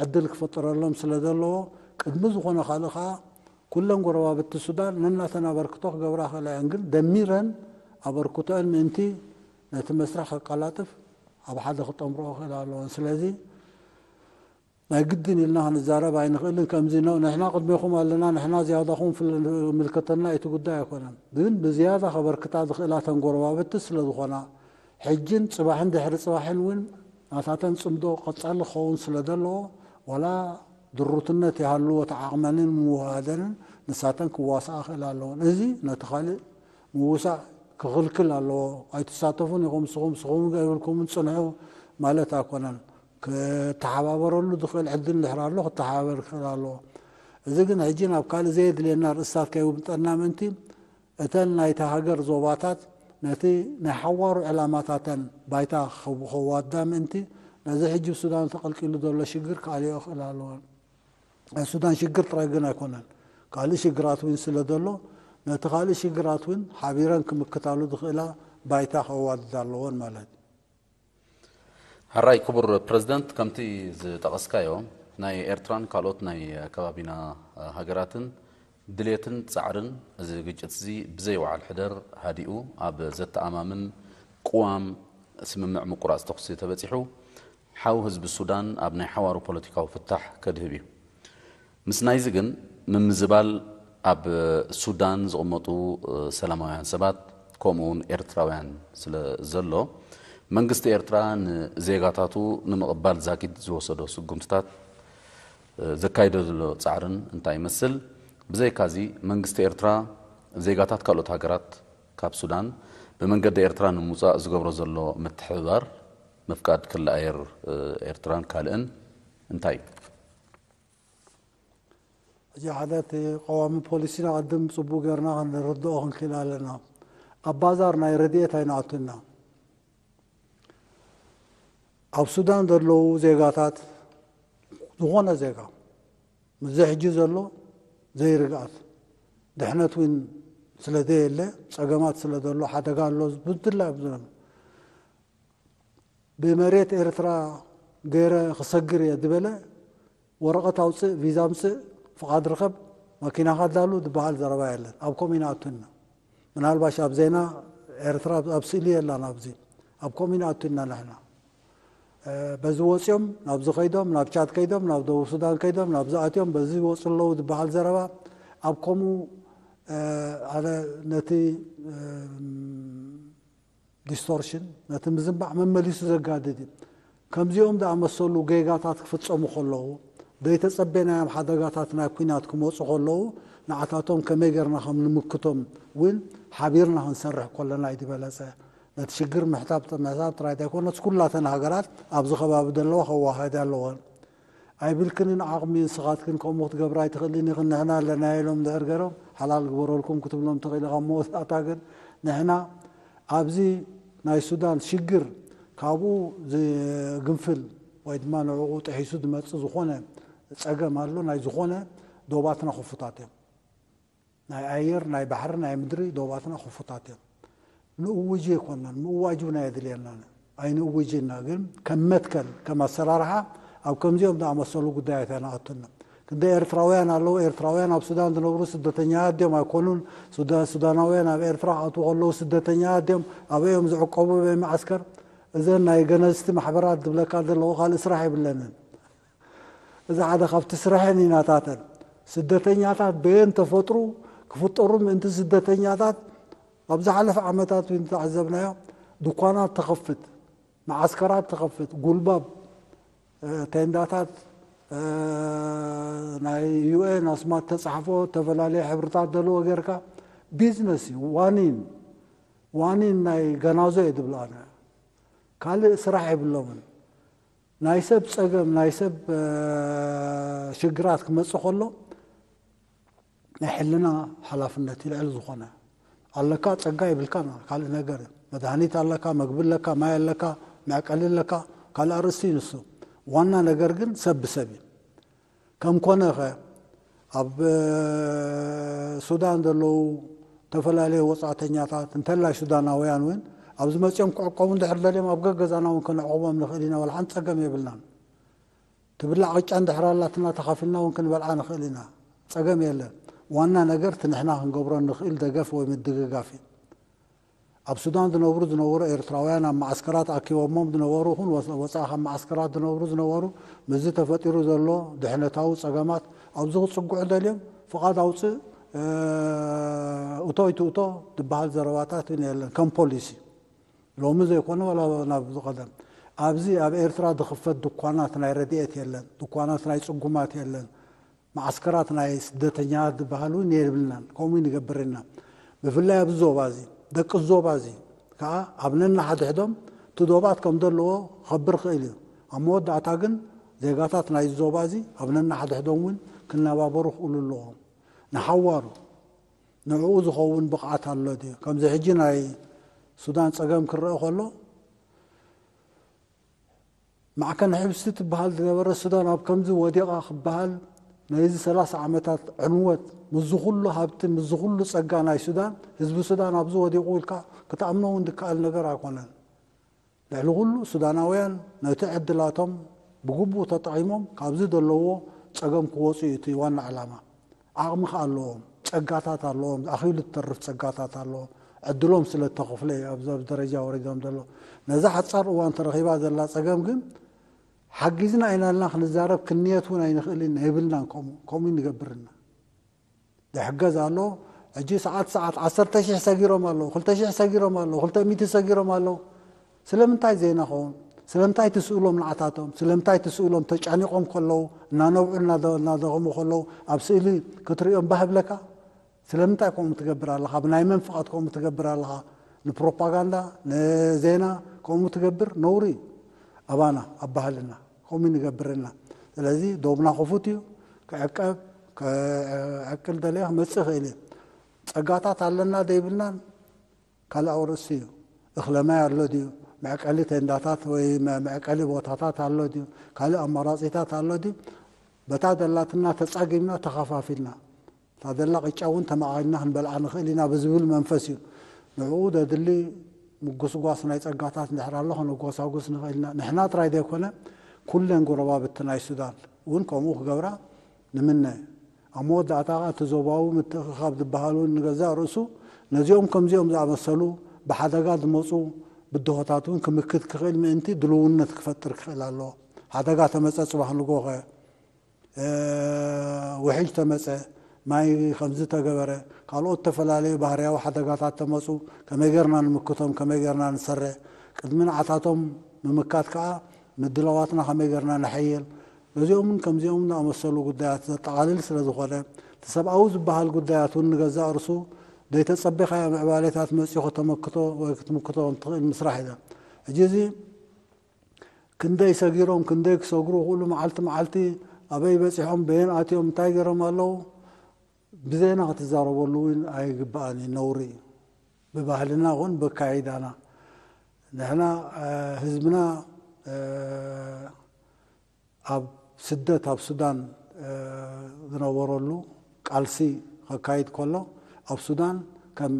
ዕድል ክፈጥረሎም ስለ ዘለዎ ቅድሚ ዝኾነ ካልእ ከዓ ኩለን ጎረባብቲ ሱዳን ነናተን ኣበርክቶ ክገብራ ክእላ እየን፣ ግን ደሚረን ኣበርክቶአን ምእንቲ ነቲ መስርሕ ከቀላጥፍ ኣብ ሓደ ክጠምርኦ ክእላ ኣለወን። ስለዚ ናይ ግድን ኢልና ክንዛረብ ኣይንኽእልን። ከምዚ ነው ንሕና ቅድሜኹም ኣለና፣ ንሕና ዝያዳኹም ፍል- ምልከተና እቲ ጉዳይ ኣይኮነን። ግን ብዝያዳ ከበርክታ ዝኽእላ ተን ጎረባብቲ ስለ ዝኾና ሕጅን ጽባሕን ድሕሪ ጽባሕን እውን ናታተን ጽምዶ ቀጻሊ ክኸውን ስለ ዘለዎ ዋላ ድሩትነት ይሃልዎ ተዓቕመንን ምውሃደንን ንሳተን ክዋስኣ ክእል ኣለዎን። እዚ ነቲ ካልእ ምውሳእ ክኽልክል ኣለዎ። ኣይትሳተፉን ኢኹም ስኹም ስኹም ገይብልኩምን ጽንሑ ማለት ኣይኮነን። ክተሓባበረሉ ዝኽእል ዕድል ድሕር ኣሎ ክተሓባበር ክኽእል ኣለዎ። እዚ ግን ሕጂ ናብ ካልእ ዘየድልየና ርእስታት ከይውምጠና ምእንቲ እተን ናይታ ሃገር ዞባታት ነቲ ናይ ሓዋሩ ዕላማታተን ባይታ ከዋዳ ምእንቲ ነዚ ሕጂ ብሱዳን ተቐልቂሉ ዘሎ ሽግር ክኣልዮ ክእል ኣለዎን። ናይ ሱዳን ሽግር ጥራይ ግን ኣይኮነን፣ ካልእ ሽግራት እውን ስለ ዘሎ ነቲ ካልእ ሽግራት እውን ሓቢረን ክምክታሉ ዝኽእላ ባይታ ከዋድዳ ኣለዎን ማለት እዩ። ሕራይ ክቡር ፕረዚደንት፣ ከምቲ ዝጠቐስካዮ ናይ ኤርትራን ካልኦት ናይ ከባቢና ሃገራትን ድሌትን ጻዕርን እዚ ግጭት እዚ ብዘይ ወዓል ሕደር ሃዲኡ ኣብ ዘተኣማምን ቅዋም ስምምዕ ምቁራጽ ተኹሲ ተበጺሑ ሓው ህዝቢ ሱዳን ኣብ ናይ ሓዋሩ ፖለቲካዊ ፍታሕ ከድህብ እዩ። ምስ ናይዚ ግን ምምዝባል ኣብ ሱዳን ዝቕመጡ ሰላማውያን ሰባት ከምኡ እውን ኤርትራውያን ስለ ዘሎ መንግስቲ ኤርትራ ንዜጋታቱ ንምቕባል ዛጊድ ዝወሰዶ ስጉምትታት ዘካይዶ ዘሎ ጻዕርን እንታይ ይመስል? ብዘይካዚ መንግስቲ ኤርትራ ዜጋታት ካልኦት ሃገራት ካብ ሱዳን ብመንገዲ ኤርትራ ንምውጻእ ዝገብሮ ዘሎ ምትሕብባር ምፍቃድ ክሊ ኣየር ኤርትራን ካልእን እንታይ እዩ? እዚ ሓደ እቲ ቀዋሚ ፖሊሲና ቅድም ጽቡቅ ጌርና ክንርድኦ ክንክእል ኣለና። ኣብ ባዛር ናይ ረድኤት ኣይንኣቱና። ኣብ ሱዳን ዘለዉ ዜጋታት፣ ዝኾነ ዜጋ፣ ምስዚ ሕጂ ዘሎ ዘይርግኣት፣ ድሕነት እውን ስለ ዘየለ፣ ጸገማት ስለ ዘሎ፣ ሓደጋ ኣሎ፣ ብድላ ብዝበሉ፣ ብመሬት ኤርትራ ገይረ ክሰግር እየ ዝበለ፣ ወረቐት ኣውፅእ፣ ቪዛ ምፅእ፣ ፍቓድ ርከብ፣ መኪናኻ ኣዳሉ ዝበሃል ዘረባ የለን። ኣብ ከምኡ ኢና ኣቱና። ምናልባሽ ኣብ ዜና ኤርትራ ኣብ ስእሊ የላን። ኣብዚ ኣብ ከምኡ ኢና ኣቱና ንሕና። እ፣ በዚ ወፂኦም ናብዚ ከይዶም፣ ናብ ቻድ ከይዶም፣ ናብ ደቡብ ሱዳን ከይዶም፣ ናብዚ ኣትዮም፣ በዚ ይወፁ ኣለዉ ዝበሃል ዘረባ፣ ኣብ ከምኡ፣ እ፣ ኣነ ነቲ፣ እ፣ ዲስቶርሽን፣ ነቲ ምዝንባዕ መመሊሱ ዘጋድድ እዩ። ከምዚኦም ዝኣመሰሉ ጌጋታት ክፍጸሙ ከለዉ፣ ዘይተጸበናዮም ሓደጋታት ናይ ኲናት ክመጹ ከለዉ፣ ንዓታቶም ከመይ ጌርና ከም ንምክቶም እውን ሓቢርና ክንሰርሕ ከለና እዩ ዝበለጸ። ነቲ ሽግር ምሕታብ፣ ምሕሳብ ጥራይ ዘይኮነስ፣ ኩላተን ሃገራት ኣብዚ ከባቢ ዘለዋ ከዋሃዳ ኣለወን። ኣይብልክንን ዓቕሚ፣ ንስኻትክን ከምኡ ክትገብራ ኣይትኽእልን ኢኽን፣ ንሕና ኣለና ኢሎም ድሕር ገይሮም፣ ሓላል ግበረልኩም ክትብሎም ትኽእል ኢኻ። መወዳእታ ግን ንሕና ኣብዚ ናይ ሱዳን ሽግር ካብኡ ዝግንፍል ወይ ድማ ንዕኡ ጥሒሱ ዝመጽእ ዝኾነ ጸገም ኣሎ። ናይ ዝኾነ ዶባትና ክፉታት እዮም። ናይ ኣየር፣ ናይ ባሕሪ፣ ናይ ምድሪ ዶባትና ክፉታት እዮም። ንእውጅ ኣይኮናን፣ ምእዋጅ እውን ኣየድልየናን። ኣይንእውጅና፣ ግን ከም መትከል፣ ከም ኣሰራርሓ ኣብ ከምዚኦም ዝኣመሰሉ ጉዳያት ኣይንኣቱና። ክንደይ ኤርትራውያን ኣለዉ፣ ኤርትራውያን ኣብ ሱዳን ዝነብሩ ስደተኛታት ድዮም ኣይኮኑን? ሱዳ-፣ ሱዳናውያን ኣብ ኤርትራ ክኣትዉ ከለዉ ስደተኛታት ድዮም? ኣበይ እዮም ዝዕቆቡ? ኣበይ መዓስከር? እዘን ናይ ገነዝቲ ማሕበራት ዝብለካ ዘለኹ ካልእ ስራሕ የብለንን። እዚ ሓደ ካብቲ ስራሐን ኢናታተን። ስደተኛታት በየን ተፈጥሩ ክፍጠሩ ምእንቲ ስደተኛታት ኣብ ዝሓለፈ ዓመታት እውን ዝተዓዘብናዮ ድኳናት ተኸፍት፣ መዓስከራት ተኸፍት፣ ጉልባብ፣ እ፣ ቴንዳታት፣ እ፣ ናይ ዩ ኤን ኣስማት ተጻሕፎ፣ ዝተፈላለየ ሕብርታት ዘለዎ ጌርካ ቢዝነስ እዩ። ዋኒን፣ ዋኒን ናይ ገናዞ እየ ዝብል ኣነ። ካልእ ስራሕ የብሎምን። ናይ ሰብ ጸገም፣ ናይ ሰብ፣ እ፣ ሽግራት ክመጽእ ከሎ ናይ ሕልና ሓላፍነት እዩ ልዕሊ ዝኾነ። ኣለካ ጸጋ የብልካን ካልእ ነገር እዩ። መድሃኒት ኣለካ፣ መግቢ ኣለካ፣ ማይ ኣለካ፣ መዕቀሊ ኣለካ፣ ካልእ ኣርእስቲ እዩ ንሱ። ዋና ነገር ግን ሰብ ብሰብ እዩ። ከም ኮነ ኸ ኣብ፣ እ፣ ሱዳን ዘለዉ ዝተፈላለዩ ወጻእተኛታት እንተላይ ሱዳናውያን እውን ኣብዚ መጺኦም ክዕቆቡ እንድሕር ደልዮም ኣብ ገገዛና እውን ከነዕቑቦም ንኽእል ኢና። ዋላ ሓንቲ ጸገም የብልናን። ትብላዕ ቅጫ እንድሕር ኣላትና ተኻፊልና እውን ክንበልዓ ንኽእል ኢና። ጸገም የለን። ዋና ነገር እቲ ንሕና ክንገብሮ ንኽእል ደገፍ ወይ ምድግጋፍ እዩ። ኣብ ሱዳን ዝነብሩ ዝነበሩ ኤርትራውያን ኣብ መዓስከራት ኣኪቦሞም ዝነበሩ ይኹን ወ-፣ ወጻኢ ካብ መዓስከራት ዝነብሩ ዝነበሩ ምስዚ ተፈጢሩ ዘሎ ድሕነታዊ ጸገማት ኣብዚ ክጽግዑ ደልዮም ፍቓድ ኣውጽእ፣ እ፣ እቶ ኣይትእቶ ዝበሃል ዘረባታት እውን የለን ከም ፖሊሲ። ሎሚ ዘይኮነ ዋላ ናብ ዝቐደም። ኣብዚ ኣብ ኤርትራ ዝኽፈት ድኳናት ናይ ረድኤት የለን፣ ድኳናት ናይ ጽጉማት የለን። መዓስከራት ናይ ስደተኛታት ዝበሃል እውን የብልናን። ከምኡ ንገብር ኢና። ብፍላይ ኣብዚ ዞባ እዚ፣ ደቂ ዞባ እዚ ከዓ ኣብ ነንሓድሕዶም እቲ ዶባት ከም ዘለዎ ክኸብር ክእል እዩ። ኣብ መወዳእታ ግን ዜጋታት ናይ ዞባ እዚ ኣብ ነንሓድሕዶም እውን ክነባበሩ ክእሉ ኣለዎም። ንሓዋሩ ንዕኡ ዝኸውን ብቕዓት ኣሎ ድዩ? ከምዚ ሕጂ ናይ ሱዳን ጸገም ክረአ ከሎ፣ ማዕከን ሕብስቲ ትበሃል ዝነበረ ሱዳን ኣብ ከምዚ ወዲቓ ክበሃል፣ ነዚ ሰላሳ ዓመታት ዕንወት፣ ምስዚ ኩሉ ሃብቲ፣ ምስዚ ኩሉ ጸጋ ናይ ሱዳን፣ ህዝቢ ሱዳን ኣብዚ ወዲቑ ኢልካ ክትኣምኖ እውን ዝከኣል ነገር ኣይኮነን። ልዕሊ ኩሉ ሱዳናውያን ነቲ ዕድላቶም ብግቡእ ተጠቒሞም ካብዚ ዘለውዎ ጸገም ክወጹ እዩ እቲ ዋና ዕላማ። ዓቕሚ ከኣ ኣለዎም፣ ጸጋታት ኣለዎም፣ ኣኺሉ እትተርፍ ጸጋታት ኣለዎም። ዕድሎም ስለ እተኸፍለ እዩ ኣብዚ፣ ኣብዚ ደረጃ ወሪዶም ዘሎ። ነዛ ሓጻር እዋን ተረኺባ ዘላ ጸገም ግን ሓጊዝና ኢና ኢልና ክንዛረብ ክንየት እውን ኣይንኽእልን የብልናን። ከምኡ፣ ከምኡ ንገብር ኢና። ዝሕገዝ ኣሎ። ሕጂ ሰዓት ሰዓት ዓሰርተ ሺሕ ሰጊሮም ኣለዉ፣ ክልተ ሺሕ ሰጊሮም ኣለዉ፣ ክልተ ሚእቲ ሰጊሮም ኣለዉ። ስለምንታይ ዘይናኸውን? ስለምንታይ ትስእሎም ንዓታቶም? ስለምንታይ ትስእሎም? ተጨኒቖም ከለዉ፣ እናነብዑ እናደ-፣ እናደኸሙ ከለዉ ኣብ ስእሊ ክትርእዮም ባህ ብለካ? ስለምንታይ ከምኡ ትገብር ኣለኻ? ብናይ መን ፍቓድ ከምኡ ትገብር ኣለኻ? ንፕሮፓጋንዳ፣ ንዜና ከምኡ ትገብር ነውሪ እዩ። ኣባና፣ ኣብ ባህልና ከምኡ ንገብር ኢና። ስለዚ ዶብና ክፉት እዩ፣ ክዕቀብ፣ ከዕቅል ደለየ ክመጽእ ይኽእል እዩ። ጸጋታት ኣለና ደይብልናን ካልእ ኣርእስቲ እዩ። እኽለ ማይ ኣሎ ድዩ? መዕቀሊ ቴንዳታት ወይ መ- መዕቀሊ ቦታታት ኣሎ ድዩ? ካልእ ኣማራጺታት ኣሎ ድዩ? በታ ደላትና ተጻጊምና ተኸፋፊልና፣ እታ ደላ ቅጫ እውን ተመቓልና ክንበልዓ ንኽእል ኢና ብዝብል መንፈስ እዩ። ንዕኡ ዘድሊ ምጉስጓስ ናይ ጸጋታት እንድሕር ኣሎ ከነጎሳጉስ ንኽእል ኢና። ንሕና ጥራይ ዘይኮነ ኩለን ጎረባብቲ ናይ ሱዳን እውን ከምኡ ክገብራ ንምነ። ኣብ መወዳእታ ከኣ እቲ ዞባዊ ምትእኽኻብ ዝበሃል እውን ንገዛእ ርእሱ ነዚኦም ከምዚኦም ዝኣመሰሉ ብሓደጋ ዝመጹ ብድሆታት እውን ክምክት ክኽእል ምእንቲ ድልውነት ክፈጥር ክኽእል ኣለዎ። ሓደጋ ተመጸ ጽባሕ ንግሆ ከ ውሕጅ ተመጸ፣ ማይ ከምዚ ተገበረ፣ ካልኦት ዝተፈላለዩ ባህርያዊ ሓደጋታት ተመጹ፣ ከመይ ጌርና ንምክቶም፣ ከመይ ጌርና ንሰረ፣ ቅድሚ ንዓታቶም ምምካት ከኣ ምድላዋትና ከመይ ጌርና ነሐይል፣ ነዚኦምን ከምዚኦምን ዝኣመሰሉ ጉዳያት ዘጠቓልል ስለ ዝኾነ፣ እቲ ሰብኣዊ ዝበሃል ጉዳያት እውን ንገዛእ ርእሱ ዘይተጸቢኻዮ ምዕባሌታት መጺኡ ከተመክቶ ወይ ክትምክቶ እንትኽእል ምስራሕ ኢለ። ሕጂ እዚ ክንደይ ሰጊሮም፣ ክንደይ ክሰግሩ፣ ኩሉ መዓልቲ መዓልቲ ኣበይ በጺሖም፣ በየን ኣትዮም፣ እንታይ ገይሮም ኣለዉ፣ ብዜና ክትዛረበሉ እውን ኣይግባእን እዩ፣ ነውሪ እዩ። ብባህልና ኹን ብኣካይዳና ንሕና ህዝብና ኣብ ስደት ኣብ ሱዳን ዝነበረሉ ቃልሲ ከካይድ ከሎ ኣብ ሱዳን ከም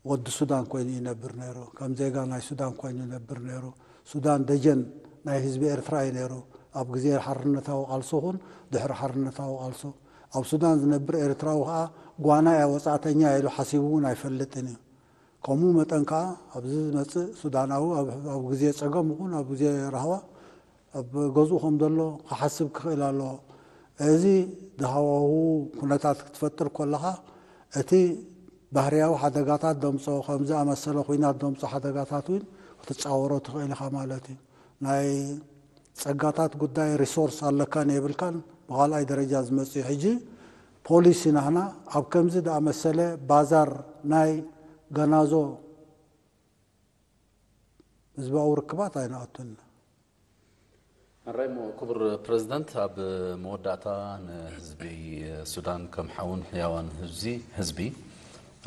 ወዲ ሱዳን ኮይኑ ይነብር ነይሩ። ከም ዜጋ ናይ ሱዳን ኮይኑ ይነብር ነይሩ። ሱዳን ደጀን ናይ ህዝቢ ኤርትራ እዩ ነይሩ። ኣብ ግዜ ሓርነታዊ ቃልሱ ኹን ድሕሪ ሓርነታዊ ቃልሱ ኣብ ሱዳን ዝነብር ኤርትራዊ ከዓ ጓና እያ ወፃእተኛ ኢሉ ሓሲቡ እውን ኣይፈልጥን እዩ። ከምኡ መጠን ከዓ ኣብዚ ዝመፅእ ሱዳናዊ ኣብ ኣብ ግዜ ፀገም ይኹን ኣብ ግዜ ራህዋ ኣብ ገዝኡ ከም ዘሎ ክሓስብ ክኽእል ኣለዎ። እዚ ዝሃዋሁ ኩነታት ክትፈጥር ከለኻ እቲ ባህርያዊ ሓደጋታት ደምፆ ከም ዝኣመሰለ ኩናት ደምፆ ሓደጋታት እውን ክትፃወሮ ትኽእል ኢኻ ማለት እዩ። ናይ ፀጋታት ጉዳይ ሪሶርስ ኣለካን የብልካን ብኻልኣይ ደረጃ ዝመፅእ እዩ። ሕጂ ፖሊሲ ናህና ኣብ ከምዚ ዝኣመሰለ ባዛር ናይ ገናዞ ህዝባዊ ርክባት ኣይንኣቱን። ሕራይ እሞ ክቡር ፕረዚደንት፣ ኣብ መወዳእታ ንህዝቢ ሱዳን ከም ሓውን ሕያዋን ህዝቢ ህዝቢ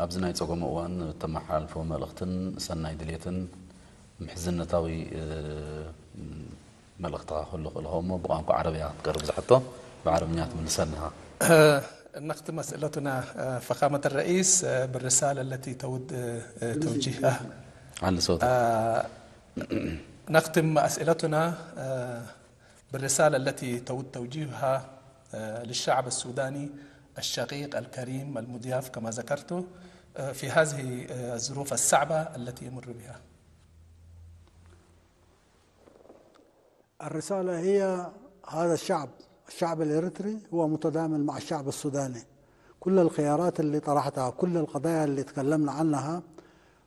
ኣብዚ ናይ ጸገሙ እዋን እተመሓላልፎ መልእኽትን ሰናይ ድሌትን ምሕዝነታዊ መልእኽትኻ ክህሉ ክእል እሞ ብቋንቋ ዓረብያ ክትቀርብ ዝሓቶ ብዓረብኛ ትምልሰኒ ኢኻ። نختم أسئلتنا فخامة الرئيس بالرسالة التي تود توجيهها ዓሊ ሶውታ نختم أسئلتنا بالرسالة التي تود توجيهها للشعب السوداني الشقيق الكريم المضياف كما ذكرت في هذه الظروف الصعبة التي يمر بها. الرسالة هي هذا الشعب، الشعب الإريتري هو متضامن مع الشعب السوداني. كل الخيارات اللي طرحتها، كل القضايا اللي تكلمنا عنها،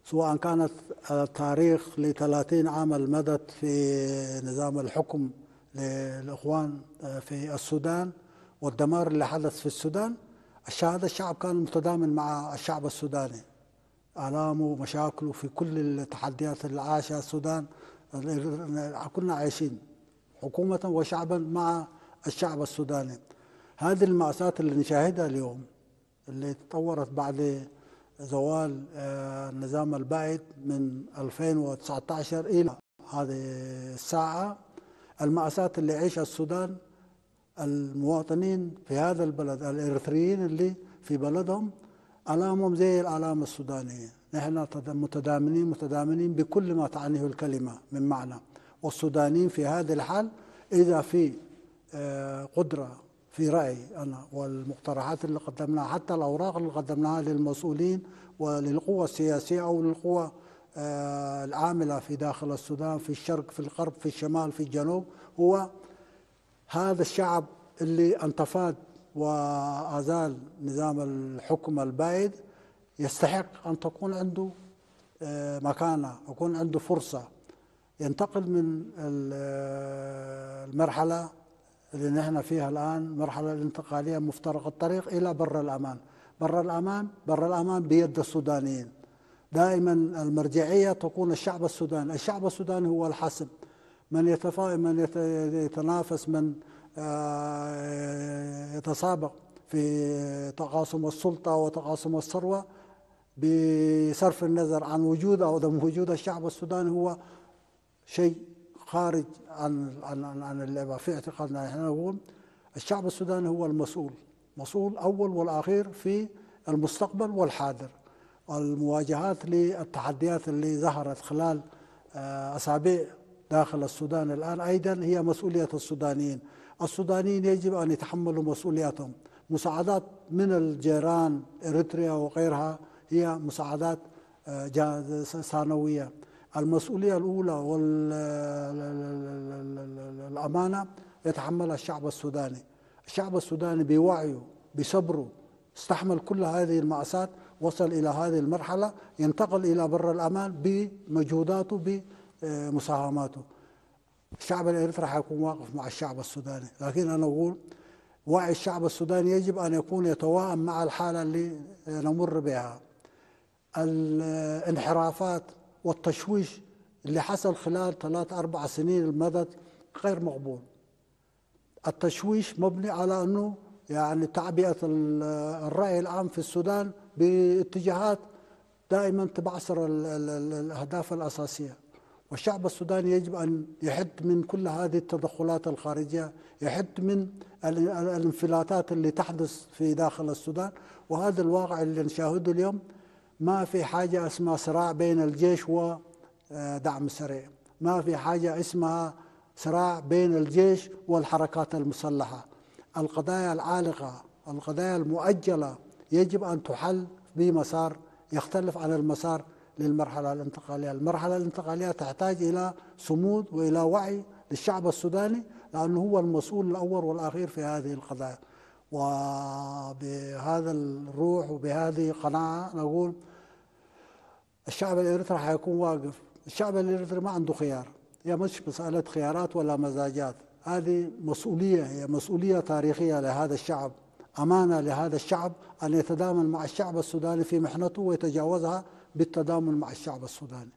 سواء كانت التاريخ ل ثلاثين عام المدد في نظام الحكم للإخوان في السودان والدمار اللي حدث في السودان، هذا الشعب كان متضامن مع الشعب السوداني. آلامه ومشاكله في كل التحديات اللي عاشها السودان، كنا عايشين حكومة وشعبا مع الشعب السوداني. هذه المأساة اللي نشاهدها اليوم اللي تطورت بعد زوال النظام البائد من ألفين وتسعتاشر إلى هذه الساعة، المأساة اللي يعيشها السودان المواطنين في هذا البلد الإريتريين اللي في بلدهم آلامهم زي الآلام السودانية. نحن متضامنين متضامنين بكل ما تعنيه الكلمة من معنى. والسودانيين في هذه الحال إذا في قدرة في رأيي أنا والمقترحات اللي قدمناها حتى الأوراق اللي قدمناها للمسؤولين وللقوى السياسية أو للقوى العاملة في داخل السودان في الشرق في الغرب في الشمال في الجنوب هو هذا الشعب اللي انتفض وأزال نظام الحكم البائد يستحق أن تكون عنده مكانة، يكون عنده فرصة ينتقل من المرحلة اللي نحن فيها الآن، مرحلة الانتقالية مفترق الطريق إلى بر الأمان. بر الأمان، بر الأمان بيد السودانيين. دائما المرجعية تكون الشعب السوداني. الشعب السوداني هو الحاسم. من يتفا من يتنافس من يتسابق بتقاسم السلطة وتقاسم الثروة، بصرف النظر عن وجود أو عدم وجود الشعب السوداني، هو شيء خارج عن عن عن عن اللعبة. في اعتقادنا نحن نقول الشعب السوداني هو المسؤول، مسؤول أول والأخير في المستقبل والحاضر. المواجهات للتحديات اللي ظهرت خلال آه، أسابيع داخل السودان الآن أيضًا هي مسؤولية السودانيين. السودانيين يجب أن يتحملوا مسؤولياتهم. مساعدات من الجيران، إريتريا وغيرها، هي مساعدات آه، جا- س- ثانوية. المسؤولية الأولى والأمانة يتحملها الشعب السوداني. الشعب السوداني بوعيه، بصبره، استحمل كل هذه المأساة، وصل إلى هذه المرحلة، ينتقل إلى بر الأمان بمجهوداته، بمساهماته. الشعب الإريتري حيكون واقف مع الشعب السوداني، لكن أنا أقول وعي الشعب السوداني يجب أن يكون يتواءم مع الحالة اللي نمر بها. الانحرافات والتشويش اللي حصل خلال ثلاث أربع سنين المضت غير مقبول. التشويش مبني على أنه، يعني، تعبئة ال- الرأي العام في السودان باتجاهات دائمًا تبعثر ال- ال- ال- الأهداف الأساسية. والشعب السوداني يجب أن يحد من كل هذه التدخلات الخارجية، يحد من ال- ال- الانفلاتات اللي تحدث في داخل السودان. وهذا الواقع اللي نشاهده اليوم، ما في حاجة اسمها صراع بين الجيش ودعم سريع، ما في حاجة اسمها صراع بين الجيش والحركات المسلحة. القضايا العالقة، القضايا المؤجلة يجب أن تحل بمسار يختلف عن المسار للمرحلة الانتقالية. المرحلة الانتقالية تحتاج إلى صمود وإلى وعي للشعب السوداني، لأنه هو المسؤول الأول والأخير في هذه القضايا. وبهذا الروح وبهذه القناعة نقول الشعب الإريتري حيكون واقف. الشعب الإريتري ما عنده خيار، هي مش مسألة خيارات ولا مزاجات، هذه مسؤولية، هي مسؤولية تاريخية لهذا الشعب، أمانة لهذا الشعب أن يتضامن مع الشعب السوداني في محنته ويتجاوزها بالتضامن مع الشعب السوداني.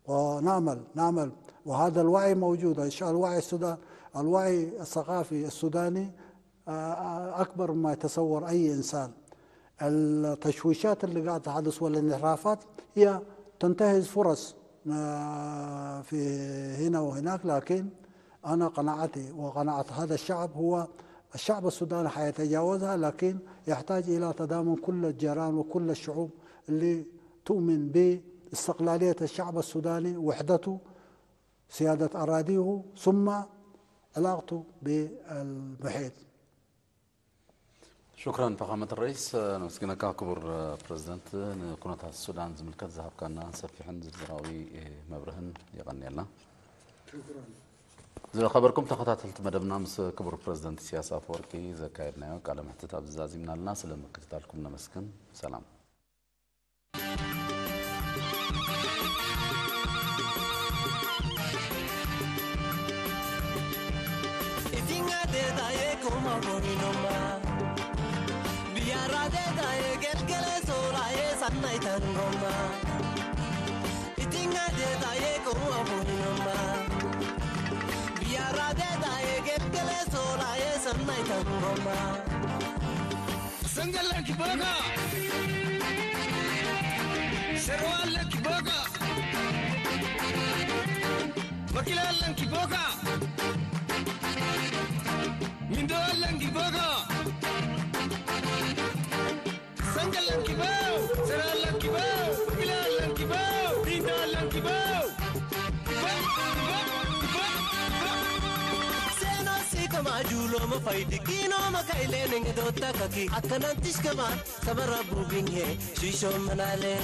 ونعمل، نعمل، وهذا الوعي موجود. إن شاء الله الوعي السودان، الوعي الثقافي السوداني آه، أكبر مما يتصور أي إنسان. التشويشات اللي قاعدة تحدث والانحرافات هي تنتهز فرص آه، في هنا وهناك، لكن أنا قناعتي وقناعة هذا الشعب هو الشعب السوداني حيتجاوزها، لكن يحتاج إلى تضامن كل الجيران وكل الشعوب اللي تؤمن باستقلالية الشعب السوداني، وحدته، سيادة أراضيه، ثم علاقته بالمحيط. ሽክራን ፈኻመት ረይስ። ነመስግነካ ክቡር ፕረዚደንት፣ ንኩነታት ሱዳን ዝምልከት ዝሃብካና ሰፊሕን ዝርዝራዊ መብርህን የቐንየልና። ዝኸበርኩም ተኸታተልቲ መደብና፣ ምስ ክቡር ፕረዚደንት ኢሳያስ ኣፈወርቂ ዘካየድናዮ ቃለ መሕትት ኣብዚ ዛዚምና ኣለና። ስለ ምክትታልኩም ነመስግን። ሰላም። Itinga de daye kuma boninoma. Biara de daye gelgele sola ye sanna itangoma. Itinga de daye kuma boninoma. Biara de daye gelgele sola ye sanna itangoma. Sangalan kiboga. Serwalan kiboga. Makilalan kiboga. Mindolan kiboga. Sangalan kibo. Seralan kibo. Makilalan kibo. Mindolan kibo. Seno si kama julo ma faidi kino ma kaile nenge dota kaki akanan tish kama sabara bubing he shisho manale.